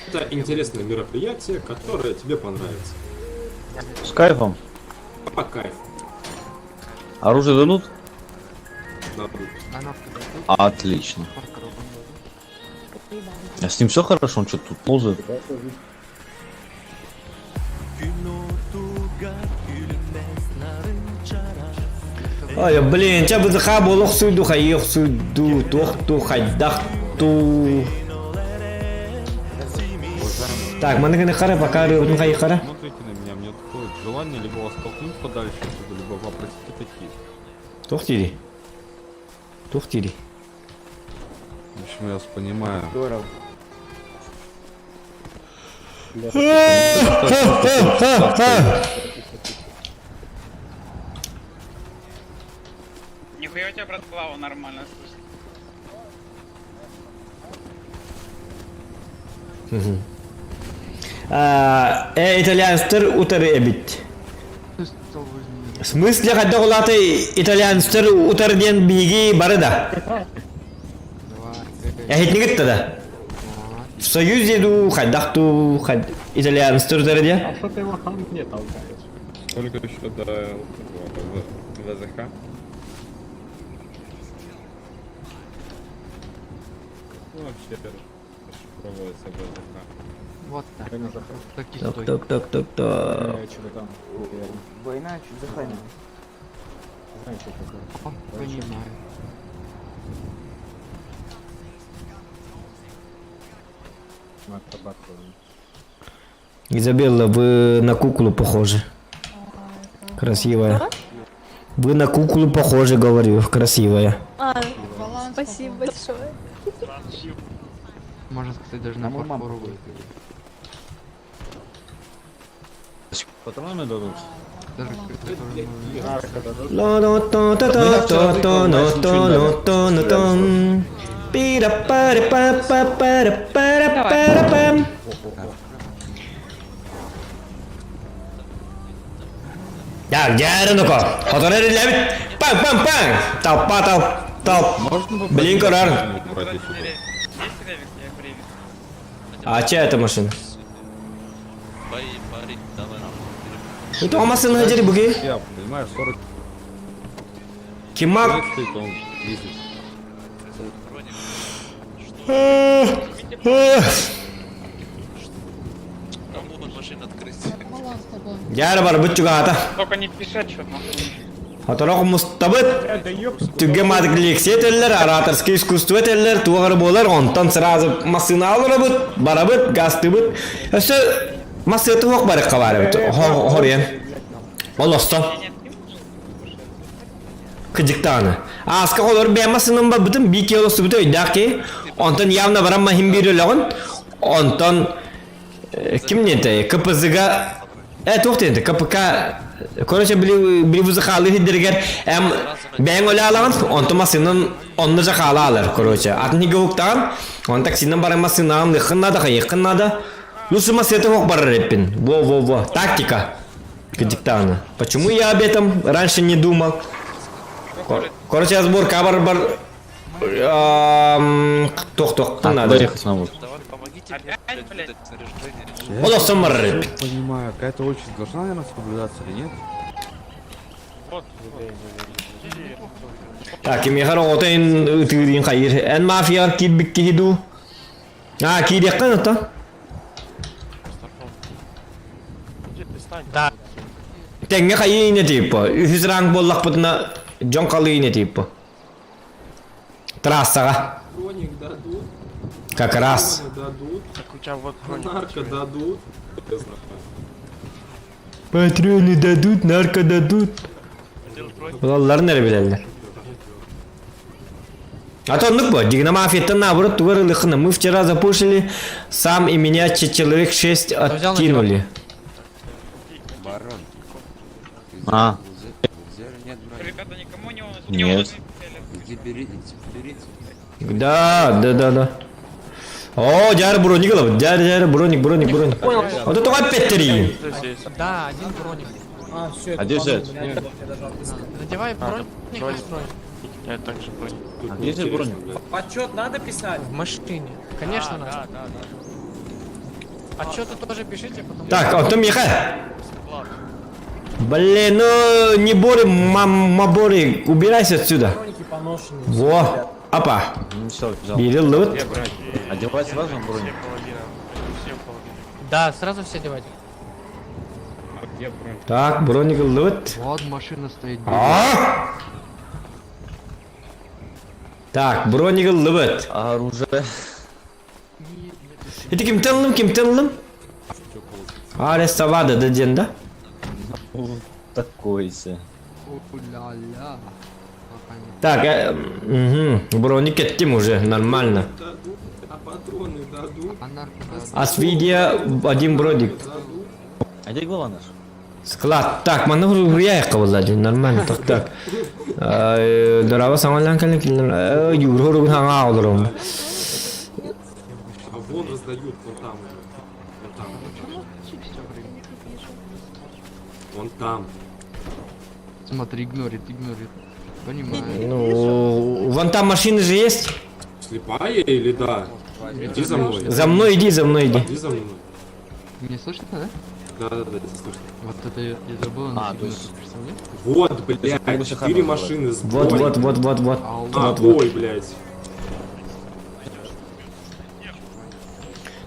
Это интересное мероприятие, которое тебе понравится. С кайфом. По кайфу. Оружие дадут? Дадут. Отлично. А с ним все хорошо? Он что-то тут ползает? Ой, блин, чэ ВЗХ буолуох суйду, хайыах суйду, туох ту, хайдах ту. Так, маны гына хара, пока рыбын хайхара. Смотрите на меня, мне такое желание либо вас толкнуть подальше отсюда, либо попросить отойти. Туох дири. Туох дири. В общем, я вас понимаю. Нихуя у тебя, брат, клава нормально слышно. Э, итальянецтар утары эбит. В смысле хайдах улаата итальянецтар утары диэн биһиги бары да. Эһитнигит да. В союзе ду хайдах ту итальянецтар утары диэн. А что ты его танк не толкаешь? Только еще до этого, ВЗХ. Ну вообще расшифровывается ВЗХ. Вот так. Так, так, так, так, так. Война чудо Понимаю. Изабелла, вы на куклу похожи. Красивая. Вы на куклу похожи, говорю, красивая. А, спасибо большое. Можно сказать, даже на фарфоровую. Патроны дадут? Ла то то то то то но то но то но тон. Пира пара па па пара пара пара пам. Так, дьэ, Хотор эриллэбит. Пам пам пам. Толпа толп толп. Блин, көрөр. А чья это машина? Это машина дери буги. Я, понимаешь, 40 Кимак. стоит, он ездит. Дьэ барбыт чугаата. Только не писать что-то. Хоторох мустабыт. Түггэ маадык лекция этэллэр, ораторское искусство этэллэр, туох эрэ буолар, онтон сразу массыына алырабыт, барабыт, гастыбыт. Өссө массыына туох барыкка баар эбит, хоруйан. Олосто. Кыдьыктааны. Ааска холор бэйэм массыынам барбытым, биир киһи олостубута өйдөөх киһи. Онтон явно баран маһын биир өлөҕүн. Онтон ким диэнтэй, КПЗ-га Э, туох диэнтэй, КПК Короче, били били вузахаалы сирдэригэр эм бэйэҥ өлө алаҕын, онтон массыынан онно же хаала алар, короче. Атын иһигэ уһуктаҕын, он таксинан баран массыынаҕын лыххын наада, хайыаххын наада. Лучше массыыната суох барар эппин. Во-во-во, тактика. Кыдьыктааны. Почему я об этом раньше не думал? Короче, разборка бар бар туох надо. Олохсон барар эппит. Понимаю, какая-то очередь должна, наверное, соблюдаться или нет? Так, кимиэхэ оҕото эн ытыырын хайыр. Эн мафияҕар киирбит киһи дуу? А, киириэххин оттон? Да. Тэҥҥэ хайыы инэ типа. Үһүс ранг буоллахпытына дьон халыы инэ типа. Трассаҕа. Броник дадут. Как раз. Дадут. Так у тебя вот броник. Нарко дадут. Я знаю. Патроны дадут, нарко дадут. Улалларын эрэ билэллэр. А то оннук бо, дигна мафияттан наоборот тугар ылыхына. Мы вчера запушили, сам и меня человек 6 откинули. Барон. А. Ребята, никому не Нет. Иди бери, иди берите. Да, да, да, да. О, дьэ броник ылабыт. Дьэ, дьэ, броник, броник, броник. Вот это опять три. Да, один броник. А, все, А где взять? Надевай броник и строй. Я также броник. Тут А где взять неинтересно, броник? блядь. Отчет надо писать? В машине. Конечно надо. Отчеты тоже пишите, потом. Так, онтон миэхэ. Блин, ну не бори, мамабори, убирайся отсюда. Броники поношенные. Во, опа. Ну все, взял. Бери лут. Одевать сразу броник? Да, сразу все одевайте. А где броник? Так, броник лут. Вот машина стоит. А! Так, броник лут. А оружие? Это кимтэн ыллым, кимтэн ыллым? Арестовады да диэн да? Такой себе. Так, угу, броник кеттим уже, нормально. Дадут, а патроны дадут. А с видео один броник. А где глава наша? Склад. Так, манна хуруйа кабыллады, нормально, так, так. Дорого саңалан кэлэн киллер. Юру хаңа олорум. А вон раздают, вон там уже. Вон там. Вон там. Смотри, игнорит, игнорит. Понимаю. Ну, вон там машины же есть. Слепая или да? Иди за мной. За мной иди, за мной иди. Иди за мной. Меня слышно, да? Да, да, да, слышно. Вот это я, я забыл А, то есть... Вот, блядь, четыре машины с Вот, вот, вот, вот, вот. А, Вот, вот. ой, блядь.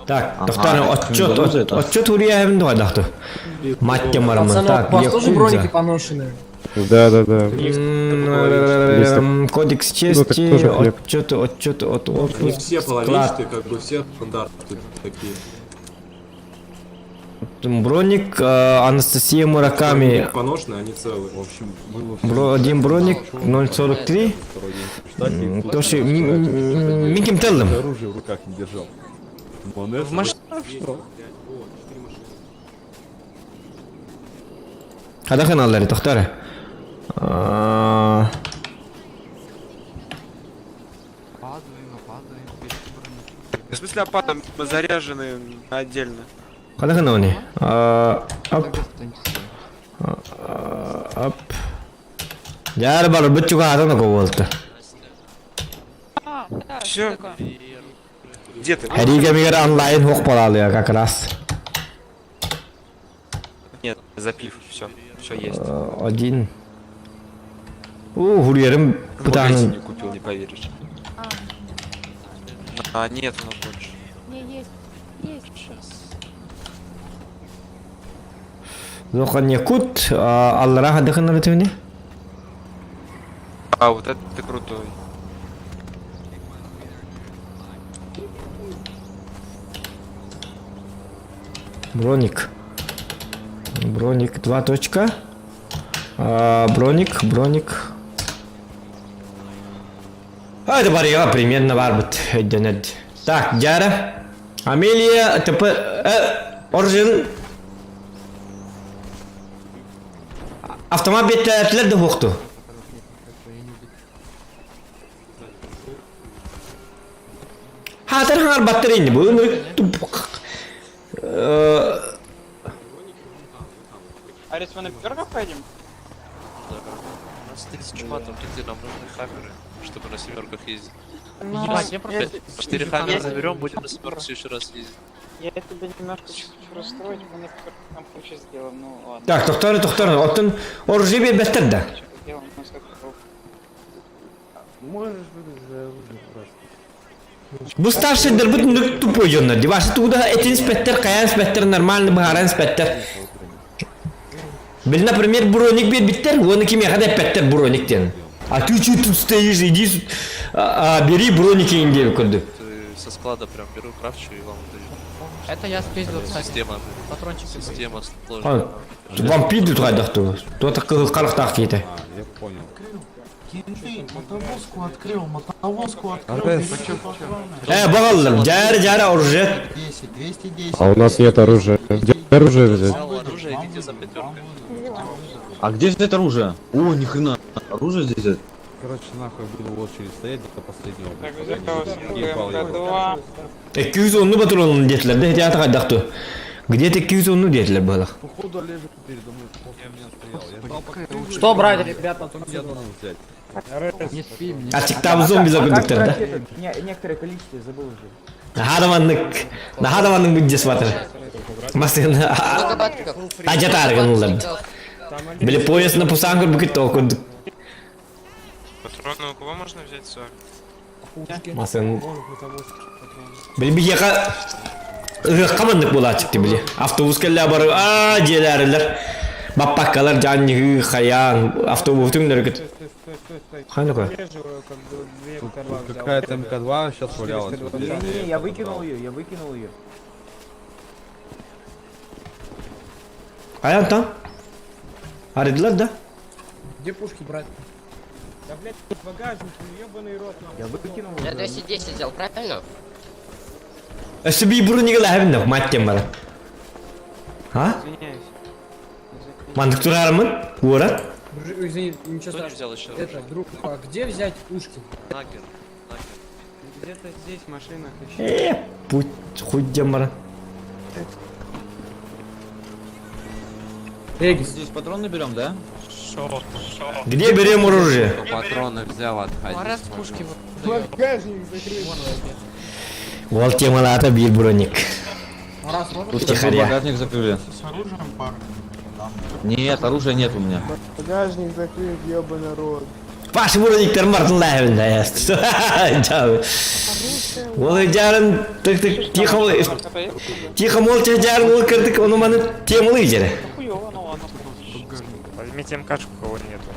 Так, Ага, тохтоон, отчет, медуза это? отчет уруйа хайдах Мать марман. Пацаны, Так, у вас тоже броники якудза. поношенные? Да, да, да. Кодекс Ну, так чести, тоже хлеб. отчет, отчет, от Не отпуск, все склад. половинчатые, как бы все стандарты такие. Броник, Анастасия Мураками. Поношенные, они целые. В общем, было всё. Один броник, 0.43. Второй день в штате, и тут Тоже вчера мин кимтэн ыллым. Оружие в руках не держал. Монет, В машине. Есть, блядь, вот, четыре машины. Хайдах аллары, тохтоо. Опаздываем, опаздываем. Берите броники. В смысле, апа заряжены отдельно. Хайдах оны. Оп, Тогда останьтесь. оп. Дьэ бар бут чугаһаатан буолта. Все. Где ты? Сэрии кэмигэр онлайн суох буолаалыа как раз. Нет, запив, все, все есть. Один. У, хуруйарым В магазине бытаанын. купил, не поверишь. А, нет у нас больше. Не, есть, есть. Сейчас. Лохан Якут, аллара хадыхын ырытыны. А, вот это ты крутой. Броник. Броник 2 точка. Броник, броник. А, это барыга примерно бар бит өйдөнөд. Так, Дяра. Амелия, ТП, Оржин. Автомат беттелер да хукту. Хатыр хар баттар бу. Арис, мы на пятерках поедем? Да. У нас 30 матов, где нам нужны хаммеры, чтобы на семерках ездить. Ебать, я просто... Четыре хаммера заберем, будем на семерках в следующий раз ездить. Я тебя немножко хочу расстроить, мы на пятерках там проще сделаем, ну ладно. Так, тохтор, тохтор, оттон оружие бербеттер да. Сделаем, у нас как Можешь выдать за оружие просто. Бу старший дырбыт тупой дьоннор. Дивашы туда эти инспектор, кая инспектор, нормальный бахара инспектор. Бил, например, броник бербиттер, оны ким яхада эппеттер броник ден. А ты что тут стоишь, иди, бери броники инде көрдү. Ты со склада прям беру, крафчу и вам даю. Это я спиздил, кстати. Система, Патрончики. были. система сложная. Вам пиду тугайдакту. Туата кыл карактак кейте. А, я понял. Кенты, мотовозку открыл, мотовозку открыл. Багаллар, жары жары оружие. 10, 210. А у нас нет оружия. Где оружие взять? Взял оружие, идите за пятеркой. А где взять оружие? О, ни хрена. Оружие здесь взять? Короче, нахуй буду в очередь стоять до последнего. Так, пока взял не ебал его. МК-2. 210 патронун детлер, де театр кайдакту. Где-то 210 детлер было. Походу Олежек передо мной после меня стоял. Я ждал, пока ты Что брать, ребята, потом я должен взять. Не спи, мне. Ачыктабы зомби закындыктар да. Некоторое количество забыл уже. Нахадаманнык, нахадаманнык бүддес батыр. Масына ажатаргын Били пояс на пусангыр бүкіт толкундук. Патроны у кого можно взять 40? Масын. Били бияка ырыккаманнык була чыкты били. Автобус келле бар, а желәрилер. Баппаккалар жанны хаян автобус түңнөр күт. Ханы кой. Какая-то МК-2 сейчас валялась. вот здесь. Не, я выкинул ее, я выкинул ее. Каян там? Арыдылар да? Где пушки брать? Да, блядь, в багажнике, ну ебаный рот, нахуй. Я выкинул Я 210 взял, правильно? Өссө би брунига ләһәбин маттем бара. А? Извиняюсь. Мандык турармын? Ура. Извини, ничего Кто не страшного. взял еще оружие? Это, друг, а где взять пушки? Нагер. Нагер. Где-то здесь в машинах еще. Путь хуйдем бара. Регис. Здесь патроны берем, да? Где берем оружие? Патроны взял, отходи. Марас пушки выдает. Багажник закрыт. Ол темалата бир броник. Раз, можно? Тихаря. Багажник закрыли. С оружием, парни. Нет, оружия нет у меня. Багажник закрыт, ебаный рот. Баш брониктер мартын ләһәбин да. Ол жарын тык тык тихо тихо молча жарын ол кирдик оны маны темалы жере. Хуёво, ну ладно. Возьмите МКшку, у кого нету.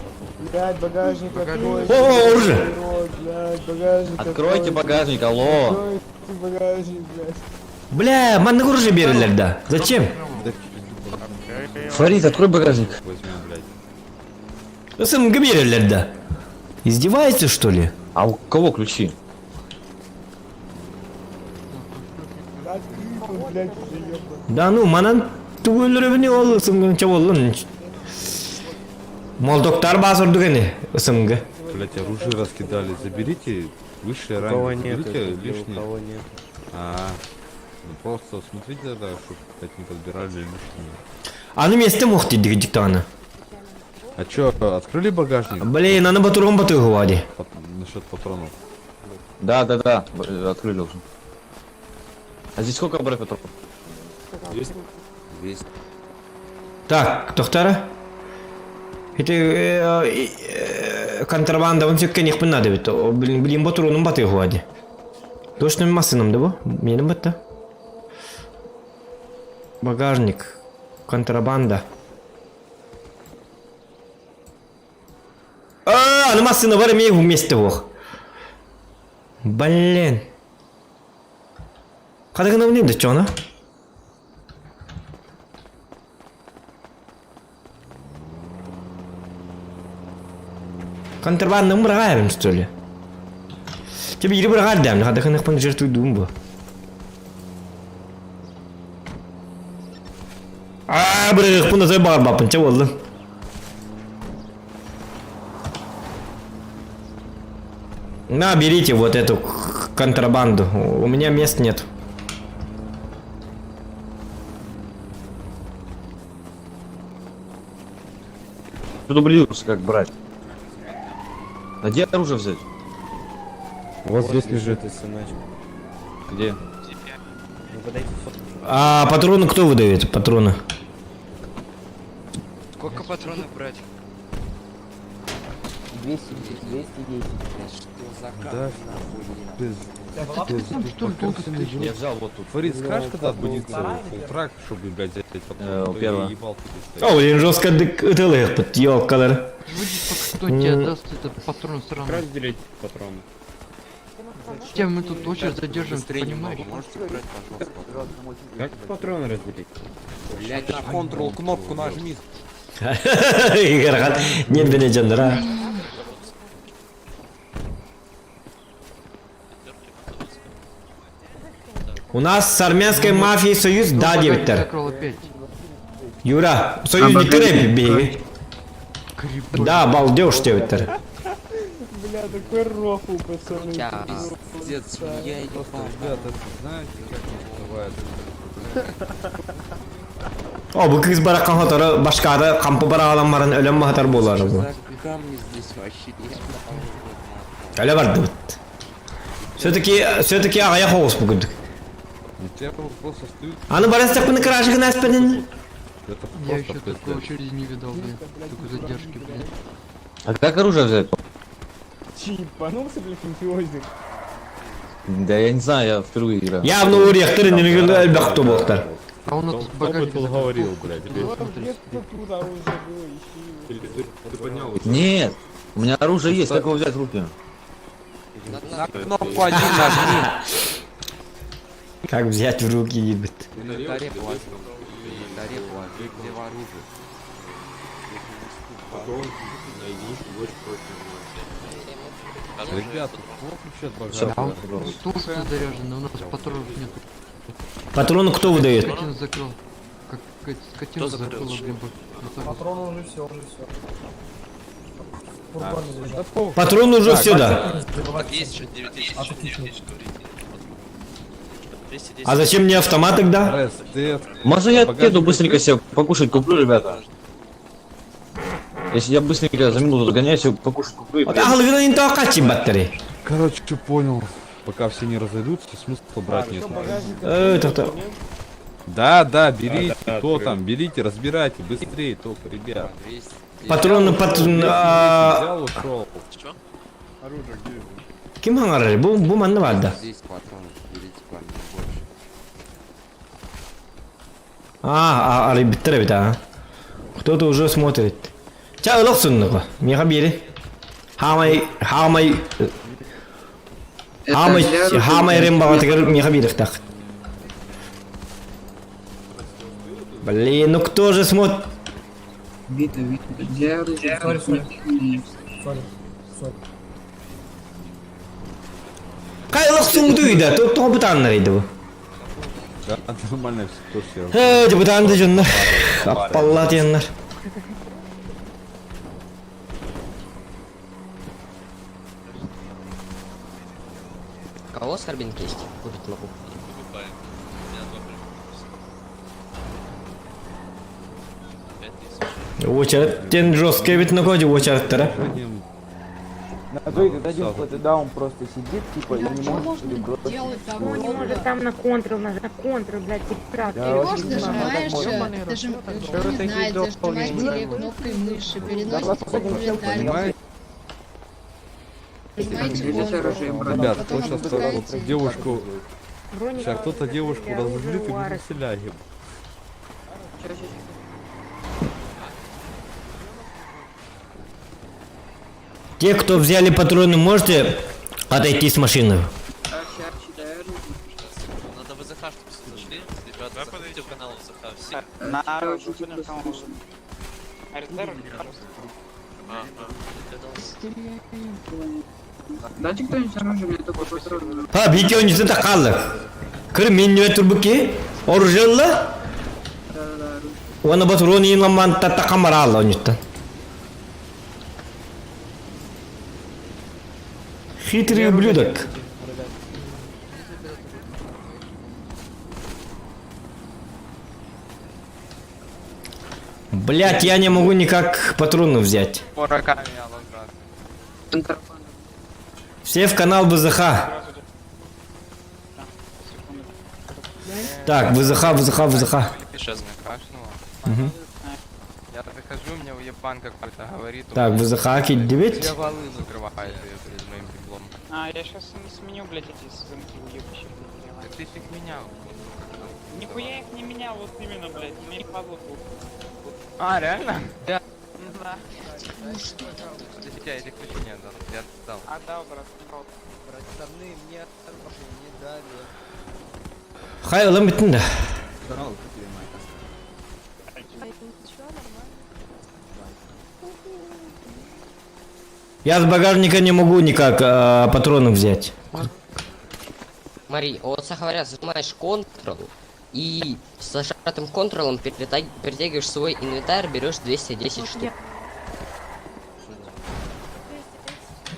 Блядь, багажник откройте. О, оружие. Рот, блядь, багажник Откройте багажник, алло. Откройте багажник, блядь. Бля, маннык оружие берилер да. Зачем? Фарид, открой багажник. Возьмем, блядь. СМГ берилер да. Издеваетесь что ли? А у кого ключи? Открыт он, блядь, уже ебаный. Да ну, манан түгөлөрөбүнү ол СМГ чаболлун. Молдоктар басырды гене СМГ. Блять, оружие раскидали. Заберите высшие ранги. Заберите лишние. А, ну просто смотрите тогда, чтоб, блядь, не подбирали лишние. Аны месте мох диди диктаны. А чё, открыли багажник? Блин, аны батурган батыгы вади. Насчет патронов. Да, да, да, открыли уже. А здесь сколько брать патронов? 200. Так, доктора. Это контрабанда, он все-таки не надо ведь. Блин, блин, батурунун батыгы вади. Точно массыынам да бу? Миэним батта. Багажник. Контрабанда. А, аны массыына бар эмиэ вместе буох. Блин. Хадыгына билин да чоно. Контрабанданы быраҕаайабын что ли? Тебе биири быраҕаар дэм, хадыгыныхпын жертвуйдуум бу. Аа, бырыгыхпын отой баҕарбаппын, чэ буоллун. На, берите вот эту контрабанду. У меня мест нет. Дублируется как брать. А где оружие взять? Вот здесь лежит. Где? А патроны кто выдает? Патроны. Сколько патронов брать? 210, 210. Что за Да, без... Я взял вот тут. Фарид, скажешь, когда будет full трак, чтобы, блядь, взять патроны? Э, А то я первое. ебал тут О, блин, жестко дык ёлкалар. Кто тебе даст этот патрон сраный? Разделить патроны. Чем мы тут очередь задержим, ты Быстрее понимаешь? немного, можете брать, пожалуйста, патроны? Как патроны разделить? Блядь, На Ctrl кнопку нажми. Нет, бене жандара. У нас с армянской мафией союз, да, девиттер. Закрыл опять. Юра, союз не бей. Да, балдеж девиттер. Бля, такой рофл, пацаны. Пиздец, я ебал. Ребята, знаете, как называется? О, бу кыз баракка хоторы башкары кампы бара барын өлөм махатар болар Что бу. за камни здесь вообще? Я Өлө барды бут. Все-таки, все-таки агая хоғыс бүгүндүк. У тебя просто стоит. Аны барастак буны крашыгын аспенин. Это Я просто еще такой пиздец. очереди не видал, блин. Такой задержки, блин. А как оружие взять? Че, ебанулся, блядь, мафиозник? Да я не знаю, я впервые играю. Явно урияктыр инигил элбэхту болтар. А он Кто тут бы багажник тут закрыл. говорил, блядь, Туда, смотри, Где-то туда уже было, ищи Ты, ты поднял уже. Нет, у меня оружие есть, как его взять в руки? На кнопку один нажми. Как взять в руки ебет. Инвентаре положи. Инвентаре положи. Где оружие? Патрон найди, очень прочно. Ребят, кто включает Всё, багажник? А он пушка заряжена, у нас патронов нет. Патроны кто выдает? Скотина закрыл. Как какая-то скотина закрыла, блин. вот так вот. Патроны уже все, уже все. Фургон лежат. Патроны уже все, да. А тут еще. А зачем мне автомат тогда? Рес, ты Можно я Багажник отъеду быстренько себе покушать куплю, ребята? Если я быстренько за минуту догоняюсь, себе покушать куплю и приеду. Ахлыгынан интоо качи баттары. Короче, понял. Пока все не разойдутся, смысла брать нет. Э, то-то. Да, да, берите, Да, да, кто открыли. там, берите, разбирайте, быстрее только, ребят. Патроны, патрон... а, Взял, ушел. Ким хаңарар? Бу, бу манны бар да. Здесь патроны, берите парни, больше. А, а, биттер бит, а. Кто-то уже смотрит. Ча ылық суннугу. Миха бири. Хамай, хамай... Хамай, хамай рем багатыгар миха бирихтак. Блин, ну кто же смотрит? Вита, Вита, где оружие? Sorry, sorry. Sorry, sorry. Кай ылық суңду үйді, то то бутаннар иди бу. Да, нормально все, тоже все. Э, депутанды жоннар. Аппалла диэннер. Кого сарбинки есть? Купить могу. Очередтен жесткий бит на коди очередтер. Да, он просто сидит, типа, и не может Делать Он не может там на Ctrl нажать, на Ctrl, блядь, регистратор. Ты нажимаешь, не знаю, зажимаете кнопкой мыши, переносите в инвентарь. Понимаете? Ребят, кто сейчас девушку... Броники Сейчас кто-то девушку для оружия разозлит и у мы Арес. все лягем. Те, кто взяли патроны, можете отойти с машины? Надо ВЗХ, чтобы все зашли. Ребята, заходите в канал ВЗХ. Все. Дайте кто-нибудь оружие, мне только патроны. Ha bir öncesi de kaldı. Kır minni turbuki orujella. Ona patronu inlan tatta kamera aldı onütten. Хитрый ублюдок. Блять, я не могу никак патроны взять. Все в канал ВЗХ. Так, ВЗХ, ВЗХ, ВЗХ. Сейчас Мгм. Я захожу, мне уебан какой-то говорит. Так, ВЗХ кидывает. Я валы закрывает ее перед моим дипломом. А, я сейчас сменю, блядь, эти замки уебища. Так ты их менял. Нихуя их не менял, вот именно, блядь, мне падло А, реально? Да. Да. Я эти ключи не отдал. Я отдал. Отдал, брат, рот. Пацаны, мне не дали. Хай ылым битин да. Я с багажника не могу никак патроны взять. Смотри, вот говоря, зажимаешь Ctrl и с зажатым Ctrl перетягиваешь свой инвентарь, берешь 210 штук.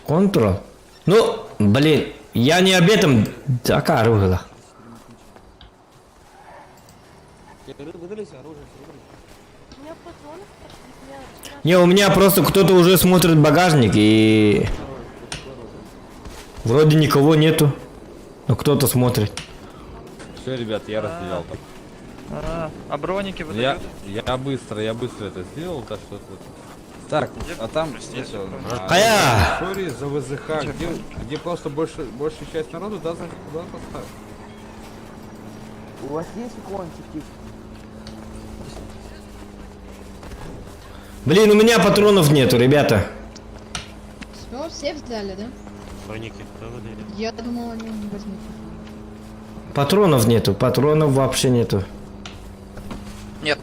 Контрол. Ну, блин, я не об этом. Такая ругала. Не, у меня просто кто-то уже смотрит багажник и... Вроде никого нету. Но кто-то смотрит. Все, ребят, я разделял так. А броники Я, выдают? я быстро это сделал, так что это... Так, а там это, на Кая! Сори за ВЗХ, где просто большая часть народу, да, значит, куда поставить? У вас есть кончики? Блин, у меня патронов нету, ребята. Все, все взяли, да? Броники кто выдает? Я думала, они не возьмут. Патронов нету, патронов вообще нету. Нет.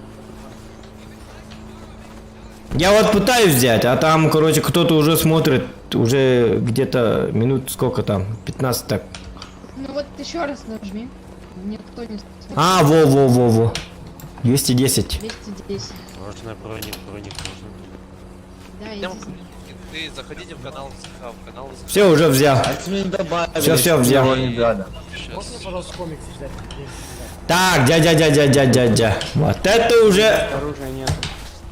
Я вот пытаюсь взять, а там, короче, кто-то уже смотрит, уже где-то минут сколько там, 15 так. Ну вот еще раз нажми. Никто не смотрит. А, во-во-во-во. 210. 210. Можно броник, броник можно. Да, иди. Ты заходите в канал ВЗХ, в канал ВЗХ. Все, уже взял. Все, все, взял. Можно, пожалуйста, комиксы взять? Так, дядя, дядя, дядя, дядя. Вот это уже... Оружия нет.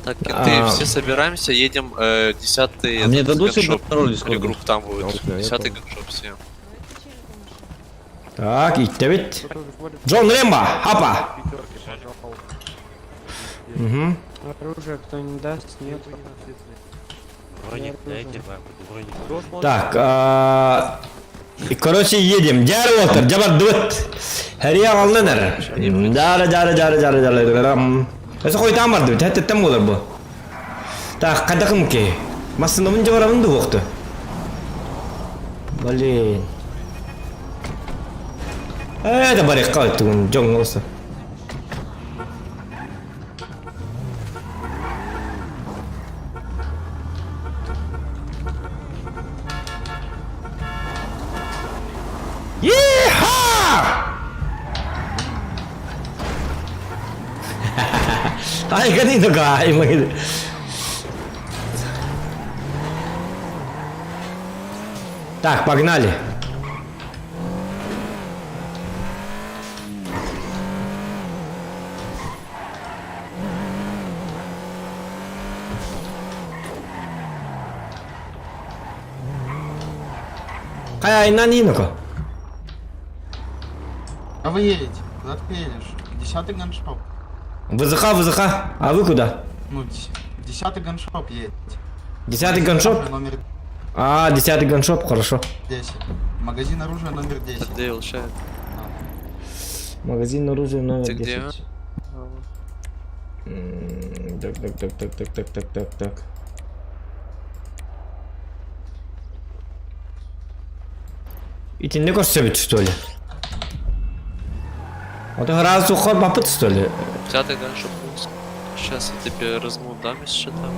Так, кенты, А. все собираемся, едем 10-й А мне дадут gunshop. пароль Discord? Regroup там будет. Я 10-й gunshop все. Так, и ведь. Джон Рэмбо, апа. Угу. Оружие кто не даст, нет. Броник дайте, броник. Так, и, короче, едем. Дяр Уолтер, дябар дут. Хәрия алыныр. Дара, дара, дара, дара, дара, дара. Эсэ кой там барды, тәтте тем булыр бу. Так, кадакым ки. Масында мын жабарамын ду вакты. Блин. Это барик кайтыгын жоң болса. Yeehaw! Ay kanino ka? Ay, mga... Так, погнали. Кая нанинoko. А вы едете? Куда ты едешь? 10-й gunshop. ВЗХ, ВЗХ. А вы куда? Ну, 10-й gunshop едете. 10-й gunshop? Номер... А, десятый ганшоп, хорошо. 10. Магазин оружия номер 10. Где улучшает? Магазин оружия номер Ты где? 10. Так, так, так, так, так, так, так, так, так. Итиннэ көрсөбүт, что ли? Вот раз сухой бапыт, что ли? Пятый ганшоп. Сейчас я тебе разму дам, если что там.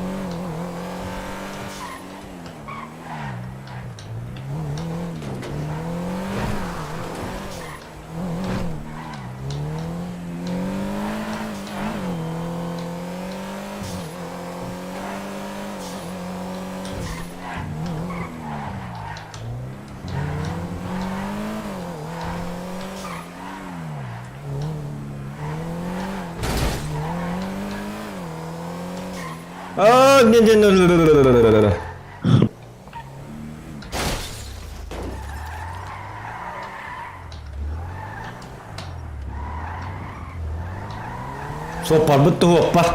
А, не, не, не, не, не, не, не, не. Суоппарбыт туһуоппар.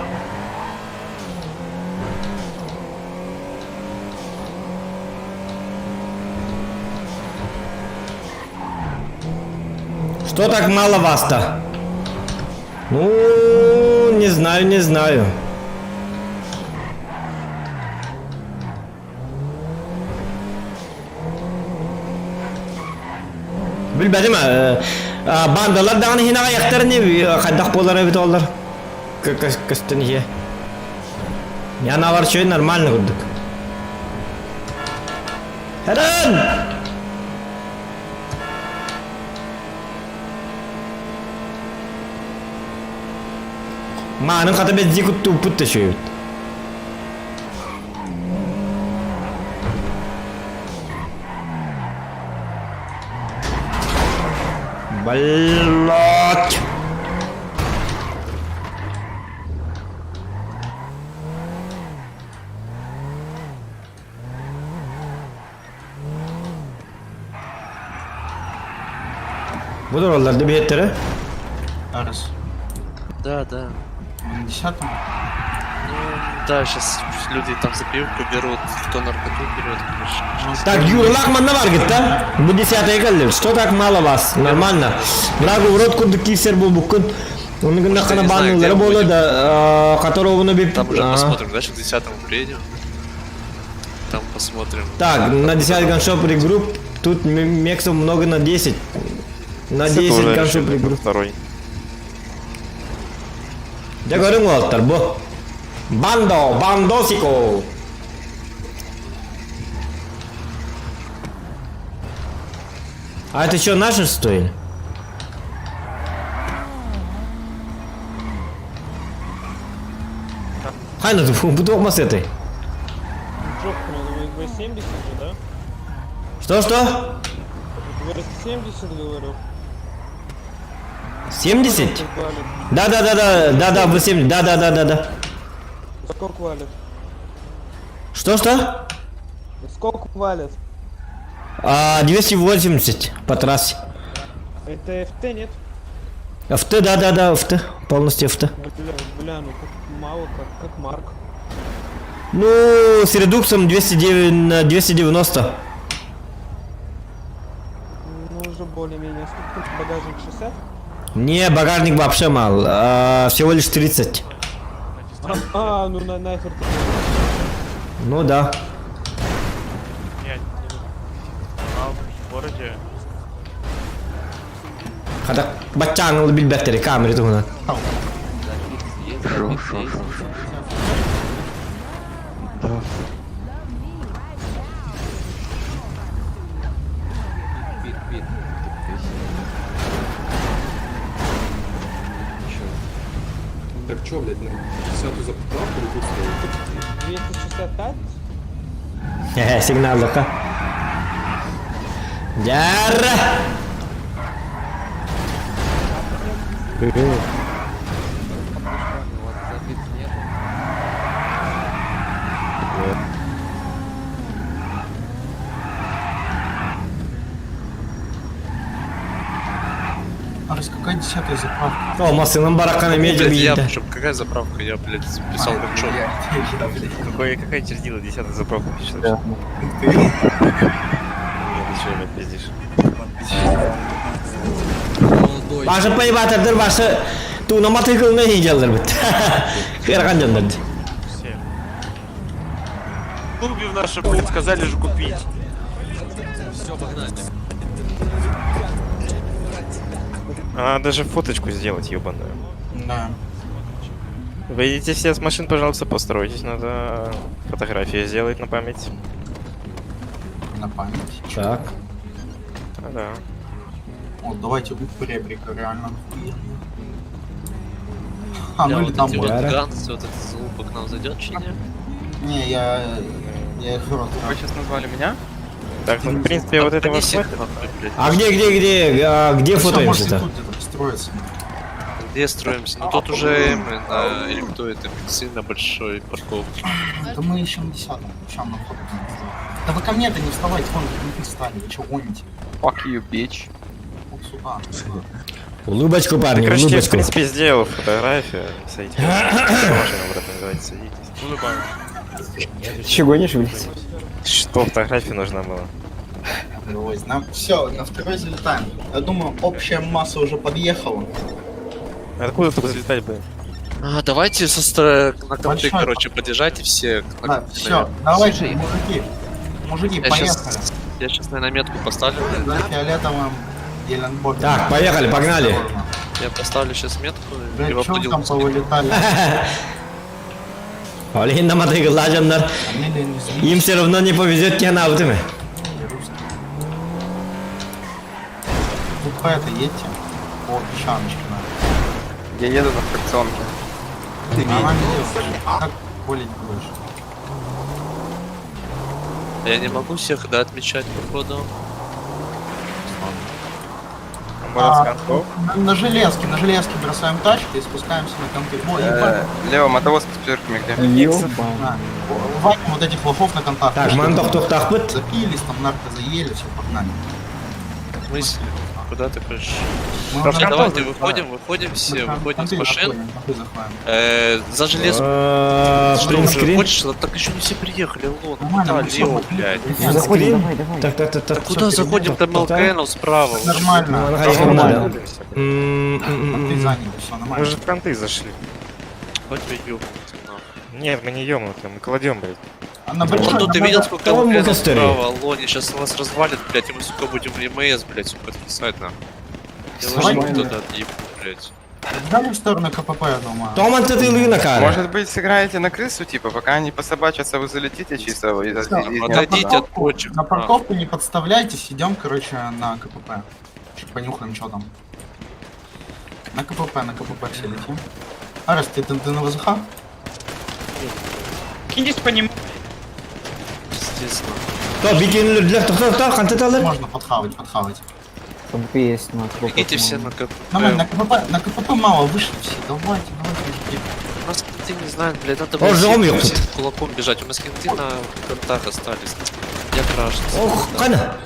Что так мало вас-то? Ну, не знаю, не знаю. Билбэтим бандалар даҕаны иһин аҕыйахтар ини хайдах буолар эбит олар көстөн иһиэ. Я навар чөй нормально курдук. Херен! Маанын хата бэдзи куттууппут да шөйүт. Блять! Бу дороллар биһиэттэрэ? Арыс. Да, да. Мы на десятом? Ну, да, сейчас люди там за пивку берут, кто наркоту берет, короче. Так, Юрлах манна бар да? Бу десятый кэллим. Что так мало вас? Нормально. Брагу в рот курдук киирсэр буолбуккун. Оны гыннаххына Я не знаю, где баанылары мы буолла будем. да, которого бип... Там уже А. посмотрим, дальше к десятому приедем. Там посмотрим. Так, на 10 gunshop regroup. Тут мексов много на 10. На 10 gunshop regroup. Второй. Дьэ көрүҥ уолаттар бу. Бандо, бандосико. А это что, наши что ли? Хайна, буду с этой. Вы 70 же, да? Что-что? Вы 70, говорю. 70? Да, да, да, да, да, да, вы 70, да, да, да, да, да. Сколько валит? Что-что? Сколько валит? А, 280 по трассе. Это FT, нет? FT, да, да, да, FT. Полностью FT. Бля, бля, ну как мало, как Марк. Ну, с редуксом 209 на 290. Ну, уже более-менее. Сколько тут багажник? 60? Не, багажник вообще мал. А, всего лишь 30. А, ну на нахер ты. Ну да. В городе. Хата баччаҥҥа билбэттэр камера туһунан. Шо, шо, шо, шо. Да. Пит, пит. Так чё, блядь, на десятую заправку или тут стоит? 265? Хе, сигналлаха. Дьэ! Привет. У вас записи нету? Нет. Арыс, какая десятая заправка? О, массыынан бараккан эмиэ Блядь, я дьэбиинтэ. причем какая заправка? Я, блядь, писал как чё. Какой, какая чердила, десятая заправка пишет? Да. Ты. Нет, ты чё, опять пиздишь? Башы поебатырдыр, башы тууна матыгылына хинжаллар бит. Кырган дьоннор. Клубе в наши, блядь, сказали же купить. Все, погнали. А, даже фоточку сделать, ебаную. Да. Выйдите все с машин, пожалуйста, постройтесь. Надо фотографию сделать на память. На память. Так. А, да. Вот, давайте у Пребрика, реально охуенно. А, Бля, ну или вот там эти вот будет. ганцы, вот эта залупа к нам зайдет, чи не? Не, я... Я их в рот. Вы сейчас назвали меня? Так, ну, в принципе, вот этого Отнеси хватит. нахуй, блядь. А где, где, где, а, где Всё, можете фотоемся-то? тут где-то построиться. Где строимся? Ну тут уже мы на... Или кто это? Иксы на большой парковке. Да мы еще на десятом. Сейчас на вход. Да вы ко мне-то не вставайте, вон, вы встали, вы чё гоните? Fuck you, bitch. Вот сюда. сюда. Улыбочку, парни, Короче, я, в улыбочку. принципе, сделал фотографию. Садитесь. Машину обратно давайте садитесь. Че гонишь, блядь? Что фотография нужна была? Ой, нам все, на второй залетаем. Я думаю, общая масса уже подъехала. Откуда только залетать бы? А, давайте со стра- на конты, Большой короче, подъезжайте все. На Да, конты, все, наверное. давайте, мужики. Мужики, Я поехали. щас, я щас, наверное, метку поставлю. За фиолетовым Еленбобином. Так, поехали, погнали. Я поставлю сейчас метку и Блядь, в чё вы обходил. там повылетали? Олегин наматыгылла дьоннор. Фамилия не злись, Им все равно не повезет тебе на аутыме. русский. Тут по это едьте. По песчаночке надо. Я еду на фракционке. Нормально делаешь. Как колить будешь? Я не могу всех, да, отмечать, походу. А, на железке бросаем тачки и спускаемся на конты. О, ебать. Лево, мотовозка с пятерками где? На. Валим вот этих лохов на контах. Так, ман тохтохтахпыт. Запились, там нарко заели, все, погнали. Мысли. Куда ты хочешь? Мы Не, уже давайте конты выходим, выходим все, Мы выходим с конты машин. заходим, конты захватываем. За железку. Что уже Принтскрин. хочешь? Так еще не все приехали, алло. Ну Нормально, куда, мы всё, Лео, мы блядь? Заходим. Так, так, так, так. Куда заходим? Там ЛКН справа. Нормально. Нормально. Конты заняли, все нормально. Мы же в конты зашли. Хоть вы ёбнутые, нахуй. Нет, мы не ёбнутые, мы кладем, блядь. А на большой, Вот тут ты на видел, большой- сколько Том ЛКН Кастери. справа, алло, они сейчас нас развалят, блядь, и мы, сука, будем МС, блядь, сука, отписать, нахуй. Я Давай. лучше туда отъебу, блядь. Дали в сторону КПП, я думаю. Томан ты на Может быть, сыграете на крысу, типа, пока они пособачатся, вы залетите чисто из, Всё, из- из Отойдите от почек. На нахуй. парковку не подставляйтесь, идем, короче, на КПП. Чё, Понюхаем, что там. На КПП, на КПП все летим. Арес, ты на ВЗХ? Киньтесь по нему. Пиздец, нахуй. То бикинлер тохтохтах, хантаталар. Можно подхавать, подхавать. Бегите все на КПП. Нормально, на КПП мало, вышли все. Давайте, давайте, мужики. У нас кенты не знают, блядь, надо О, было жжём всем, её всем кулаком бежать. У нас кенты на контах остались. Я крашился. Ох, кана.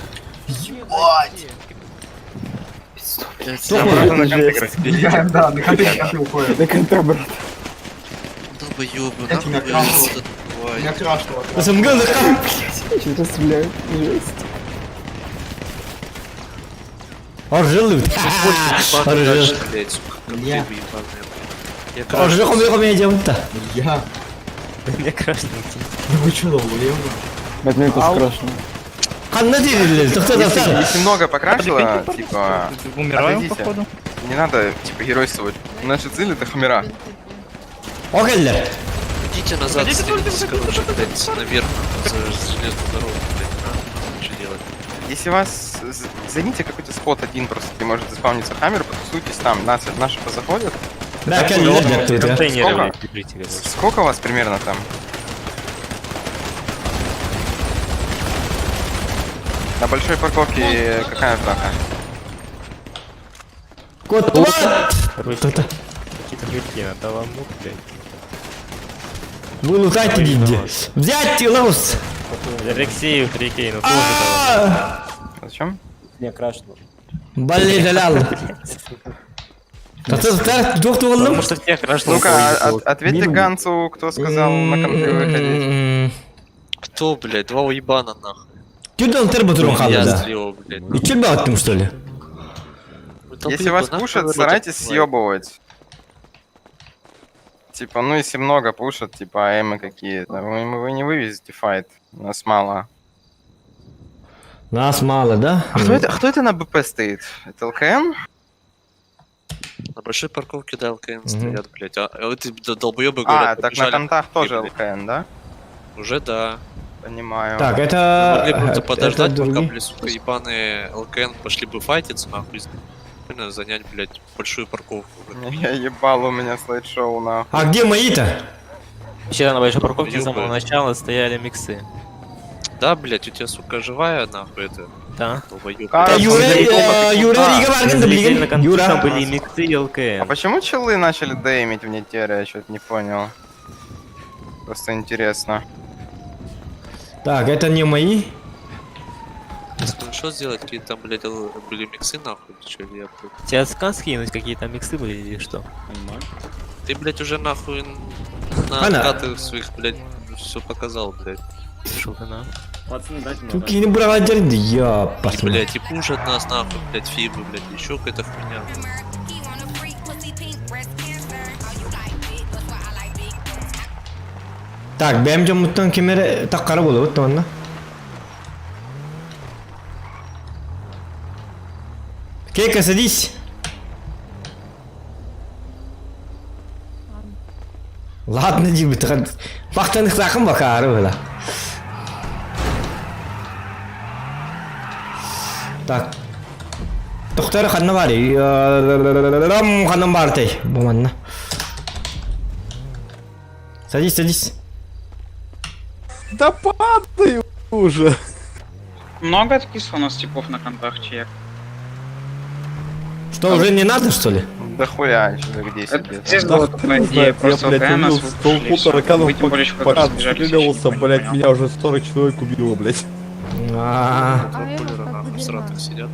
Ебать! Блядь, Тоху. На конты, короче, бегите. Да, на конты, на конты уходим. Долбоёбы, Блядь, меня нахуй крашило. вот это бывает. Меня крашнуло. СМГ захам. Оржылы. Ебаный Оржы. дальше, блядь, сука, конты Я. вы ебаные, блядь. Я Оржы крашился. хом хом я Я. Меня крашнуло. Ну вы чё, долбоёбы? Канна дирилер, тохтохтах. Если много покрашило, типа, отойдите. Не надо, типа, геройствовать. Наша цель это хамера. Океллер. Идите назад, стремитесь, короче, блядь, наверх, за железную дорогу, блядь, на, что делать? Если вас... Займите какой-то спот один просто, где может заспавниться хаммер, потусуйтесь там, нас, наши позаходят. Да, келлер детту. Сколько? Сколько вас примерно там? На большой парковке какая атака? Кот. Кто-то. Какие-то жирки на таламук, блядь. Вы лутайте где? Взять лаус. Алексею прикинь, ну тоже А! Зачем? Блин, далял. Татар, туох туоллум? Ну-ка, ответьте Гансу, кто сказал на конфы выходить. Кто, блядь, два уебана нахуй. Түрдөн тер бутурун Я қалды. слева, блядь. Үчүл баттым, что ли? Вы Если долбоебы, вас нахуй пушат, вы рот старайтесь открываете? съебывать. Типа, ну если много пушат, типа эмы какие-то, вы не вывезете файт. Нас мало. Нас мало, да? А кто это на БП стоит? Это ЛКН? На большой парковке, да, ЛКН стоят, блядь. А эти долбоебы А, говорят, так на побежали контах тоже блядь. ЛКН, да? Уже да. Понимаю. Так, Мы это... могли просто это подождать, пока, другие. блядь, сука, ебаные ЛКН пошли бы файтиться, нахуй, и занять, блядь, большую парковку. Я ебал, у меня слайд-шоу нахуй. А где мои-то? Вчера на большой парковке с самого Ёбаные. начала стояли миксы. Да, блядь, у тебя, сука, живая, нахуй, это, Да. долбоеб. Карл, Да, Юра, смотри, Юра, куда? Рига Варган, да, Залетели блин. на конту, Юра. там были и миксы и А ЛКН. почему челы начали деймить в Нетере, я что-то не понял. Просто интересно. Так, это не мои. Что сделать, какие там, блядь, были миксы, нахуй, или чё, или я, блядь? Тебе скан скинуть, какие там миксы были или что? Ты, блядь, уже нахуй на Она. откаты своих, блядь, все показал, блядь. Шел ты на. Тут не брала я И, посмотрю. блядь, и пушат нас нахуй, блядь, фибы, блядь, еще какая-то хуйня. Так, бэм муттан кемере таккары болот онна. Кейка, садись. Ладно, диби, бактан сакын бакары была. Так. Доктор ханна бар. Ханна бар тей. Буманна. Садись, садись. Да падаю уже. Много откисло у нас типов на контах, чек? Что, уже не надо, что ли? Да хуя, человек 10 где-то. Здесь Да была хуй такая идея, знает, я, просто блядь, ЛКН нас убил выпушили, толпу и всё. тараканов, Вы тем более еще пока когда разбежались, я отстреливался, ничего не блядь, понял. меня уже 40 человек убило, блядь. А, Два кулера, нахуй, сратых сидят.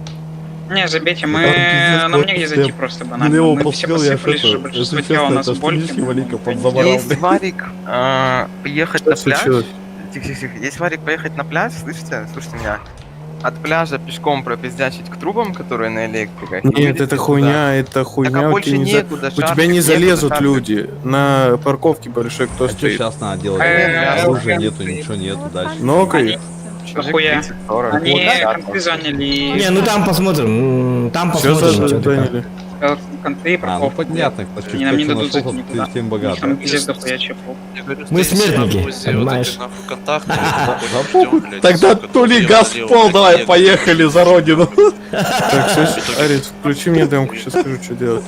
Не, забейте, мы... Там пиздец, Нам негде зайти я просто На банально. него Мы все пострел, я ж посыпались это, уже, большинство если тела у честно, нас это больки. штанишки маленько подзабрал, Есть блядь. варик поехать на пляж. случилось? Тихо, тихо, тихо. Есть варик поехать на пляж, слышите? Слушайте меня. От пляжа пешком пропиздячить к трубам, которые на электриках. и Нет, вылезти это туда. хуйня, это Так а хуйня. У больше тебя не, некуда, у тебя шарфик, не некуда, залезут шарфик. люди. На парковке большой кто А что стоит? сейчас надо делать? Оружия нету, ничего нету дальше. Много их? Человек Нахуя? 30, 40, Они 50, конты заняли и... Не, ну там посмотрим. Там Все посмотрим. чё ты как. заняли. Конты и А, ну парковку. понятно, Они нам не кто дадут нашел, зайти никуда. ты тем У них богат. там пиздец дохуя чепов. Я говорю, Мы стоим смертники, на позе, вот эти, понимаешь? нахуй, контакты, Да ждём, похуй. блядь, Тогда сука, тули долбоёбы газ в налево, пол, блядь, давай, бегают. поехали за родину. Так, слышь, Арис, включи мне демку, сейчас скажу, что делать.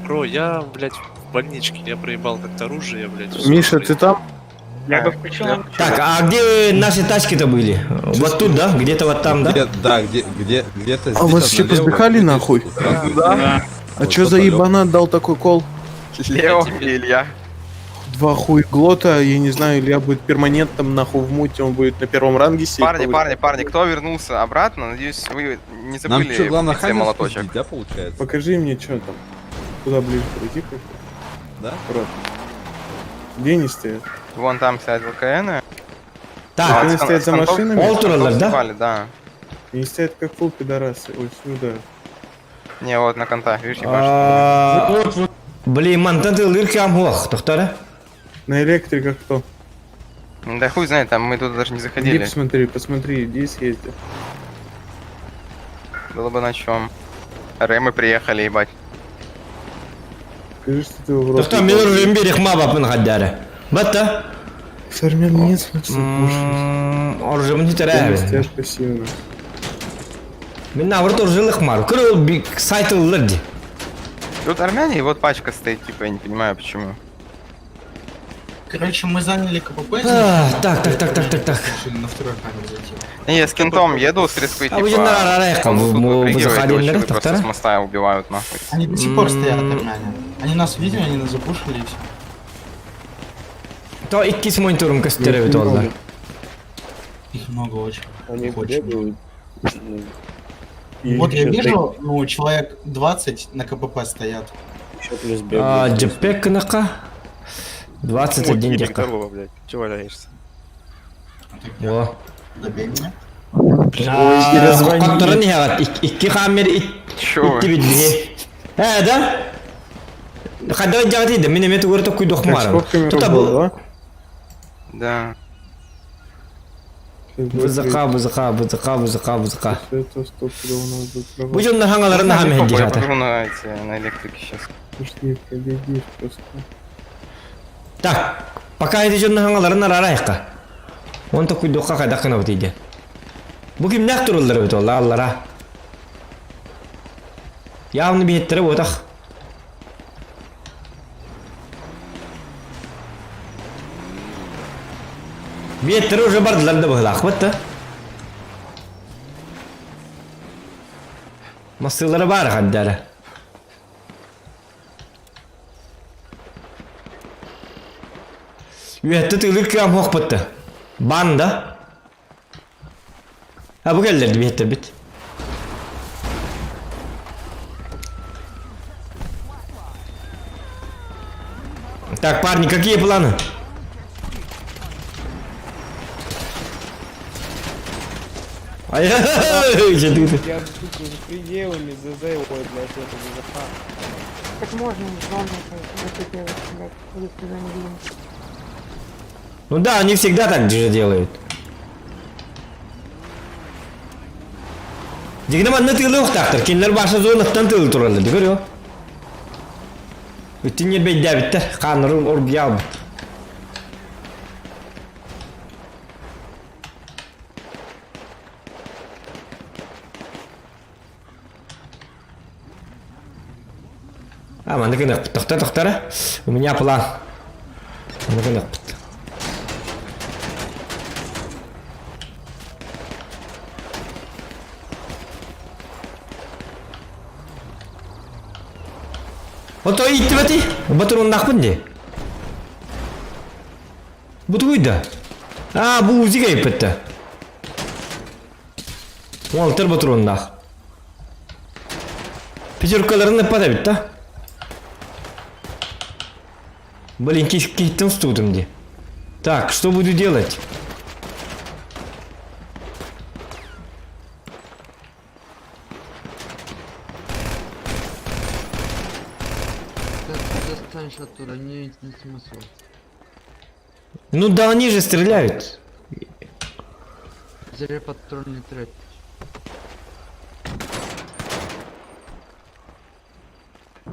Бро, я, блядь, в больничке, я проебал как-то оружие, я, блядь, всё, Миша, блядь. ты там? Я бы включил, но Так, а где наши тачки-то были? Вот тут, да? Где-то вот там, да? Где, да, где, где, где-то А здесь вас все налево, позбегали где-то нахуй? сразу. Да. А Вот чё за это лёг. ебанат дал такой кол? Лео и Илья. Два хуеглота, я не знаю, Илья будет перманентом нахуй в муте, он будет на первом ранге сидеть. Парни, парни, парни, кто вернулся обратно? Надеюсь, вы не Нам забыли что, главное, купить себе хаммер молоточек. спиздить, да, получается? Покажи мне, что там. Куда ближе пройти как-то. Да? Аккуратно. Где они стоят? Вон там сидят ЛКН. Так, Они стоят за машинами? Олтуралар, да? Съебали, да. Они стоят как фул пидорасы. Ой, сюда. Не, вот на контах, видишь, ебашь. А, Блин, мантан ты лыркам хуах, доктора. На электриках кто? Да хуй знает, там мы туда даже не Иди заходили. посмотри, посмотри, иди съезди. Было бы на чем. Рэмы приехали, ебать. Скажи, что ты его в рот Доктор, ебал. мен берег маба пын хаддары. Батта? С армян нет смысла кушать. Оружие не Они теряю. стоят пассивно. Мен наоборот оружиялык мар. Кыр бик сайт ыллар ди. Тут армяне, и вот пачка стоит, типа, я не понимаю, почему. Короче, мы заняли КПП. А, Так, так, так, так, так, так. Решили на второй камеру зайти. Не, я с кентом еду с респы, А типа... вы же на рарайком, он тут вы- вы выпрыгивает, заходили его на челы рейд, просто да? с моста убивают, нахуй. Они до сих пор стоят, армяне. Они нас видели, они нас запушили и все. То иккис мониторум көстөрөбүт олар. Их много очень. Они Очень. бегают. Вот я вижу, ну, человек 20 на КПП стоят. А, Джеппек кынака. 21 дека. Здорово, блядь. Чего валяешься? О. Добей меня. Хотторон иһэҕит. Икки камер икки билбиһи. Э, да? Хадда дьаҕат иде, мин эмиэ тугу эрэ токкуйдуохмаарым. Тута бу. Да. Бызыка, бызыка, бызыка, бызыка, бызыка. Бу дьоннор хаҥаларын наһаа Я мэһэйдиир пойду на эти, на электрике сейчас. Так, пока ити дьоннор хаҥаларын араарайыкка. Он токуйдуохха хайдах гынабыт диэн. Бу кимнээх туруллар эбит ол аллара? Явно биһиттэрэ буотах. Биэттэрэ уже бардылар да быһылаахпыт да. Массыылара баар хандара. Үөттэ тыылыр кыам хуохпутта. Банда. А бу кэллэр биэттэрбит. Так, парни, какие планы? Ай-яй-яй, Я, сука, за пределами ЗЗ, ой, блядь, это ЗЗХ. Так можно в зону это делать, блядь, если зону видим. Ну да, они всегда так же делают. Дигинэ манна тыылыахтаахтар, кинилэр баша зонаттан тыылы тураллар, дии көрүө. Үттүн ньирбэйдээбиттэр, хааннарын оргуйаабыт. А, манна гыныахпыт. Тохто, тохтора. У меня план. Манна гыныахпыт. Ото ииттибэти? Батуруннаахпын дии. Бу тугуй да? А, бу УЗИ кэйиппит Уолтер ботуруоннаах. Пятеркаларын ыппат эбит да? Блин, киһиттэн устуудум дии. Так, что буду делать? Ты достанешь оттуда, не имеет смысла. Ну да, они же стреляют. Зря патрон не тратить.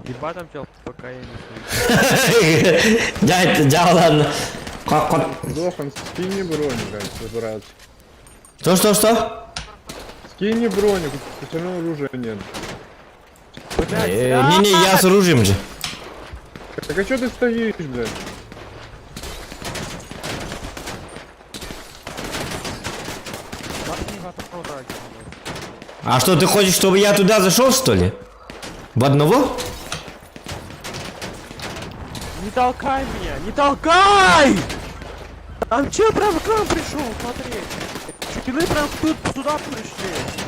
Еба там чел, пока я не Дядь, дядь, ладно. Как, Зохан, скинь броню, блядь, брат. Что, что, что? Скинь броню, все равно оружия нет. Не-не, я с оружием же. Так а что ты стоишь, блядь? А что, ты хочешь, чтобы я туда зашел, что ли? В одного? Не толкай меня, не толкай! Там че прям к нам пришел, смотри. Чекины прям тут сюда пришли.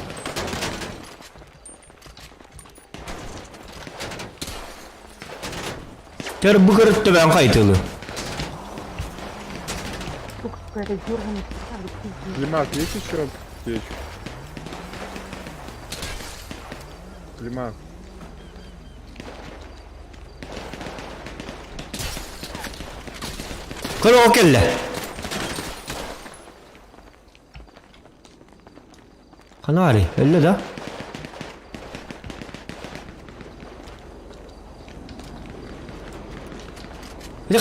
Тэр бу көрүттү бэн кайтылы. Сука, какая-то дерганая, Климак, есть еще аптечка? Климак. Көрө келле. Канари, элле да?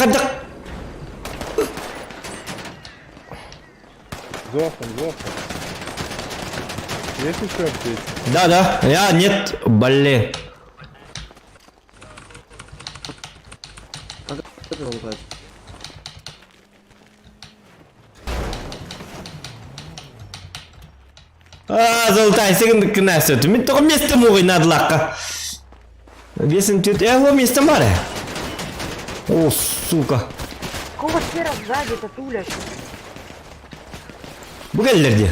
Хайдах Зохан, Зохан. Есть еще аптечка? Да, да. Я нет, блин. А, золотая секунда кнасет. Мен только место мугай надо лака. Весен тут, я его место маре. О, сука. Какого хера сзади это тулят? Бу келлерди.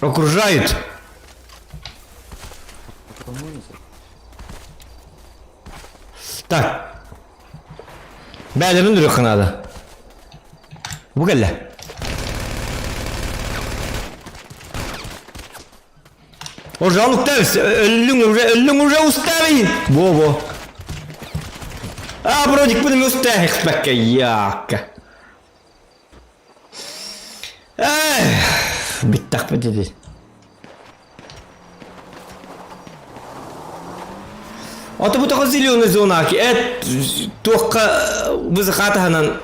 Окружают. Так. Бээлэрин үрүөххэ наада. Бу кэллэ. Уже уставился, өллүҥ уже, өллүҥ уже устави. Во-во. А, броник будем уставить, пока яка. Эх, биттахпыт дии. Ото бу тоҕо зеленый зона эт туохха бызыха таһынан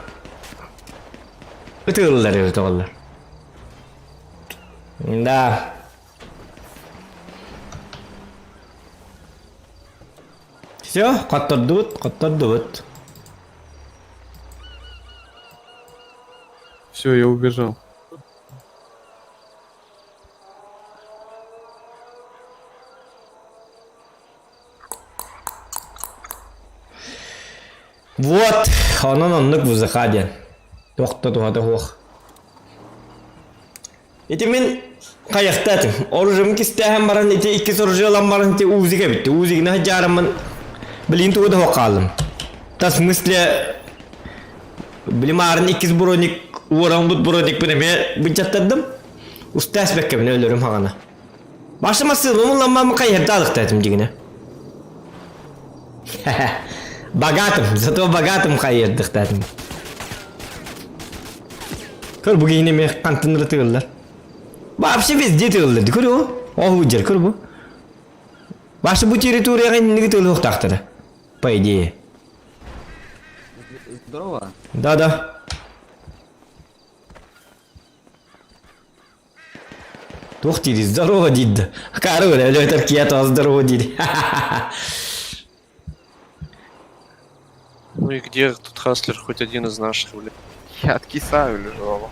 ытыыллар эбит оҕолор. Да. Все, хоттордубут, хоттордубут. Все, я убежал. Вот, онон оннук вузаха диэн. Туох да туһата суох. Ити мин хайахтаатым. Оружием кистээһэн баран ити иккис оружие ылан баран ити УЗИга эбитти. УЗИгина сылдьаарыммын билигин тугу да суох хааллым. Та смысле билим аарын иккис броник уоран броникпын эмиэ бычаттардым. Устаас бэккэбин өлөрүм хаҕана. Башы массыына ылламмам хайыһардаалыктаатым дигинэ. Богатым, зато богатым хайыһардыктаатым. Көр бу киһини эмиэ хантыннары тыыллар. Вообще везде тыыллар. Көр о, оһуджар, көр бу. Башы бу территорияға инниги тыылыахтаахтара. По идее. Здорово. Да-да. Туох диирий? Здорово диир да. Акаары өлө өлө киһи здорово диир. Ну и где тут Хаслер хоть один из наших, блядь? Я откисаю лежал.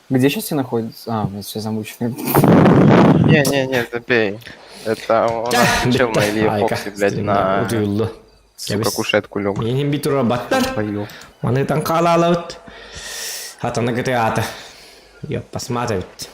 Где сейчас все находятся? А, мы все замучены. Не-не-не, забей. Это у нас чел на Илье Фоксе, блядь, на... Утуйуллу. Сука, кушетку лег. Миин би тура баттар. Маны таҥхаалаалабыт. Хатана кытаата. Я посматривать.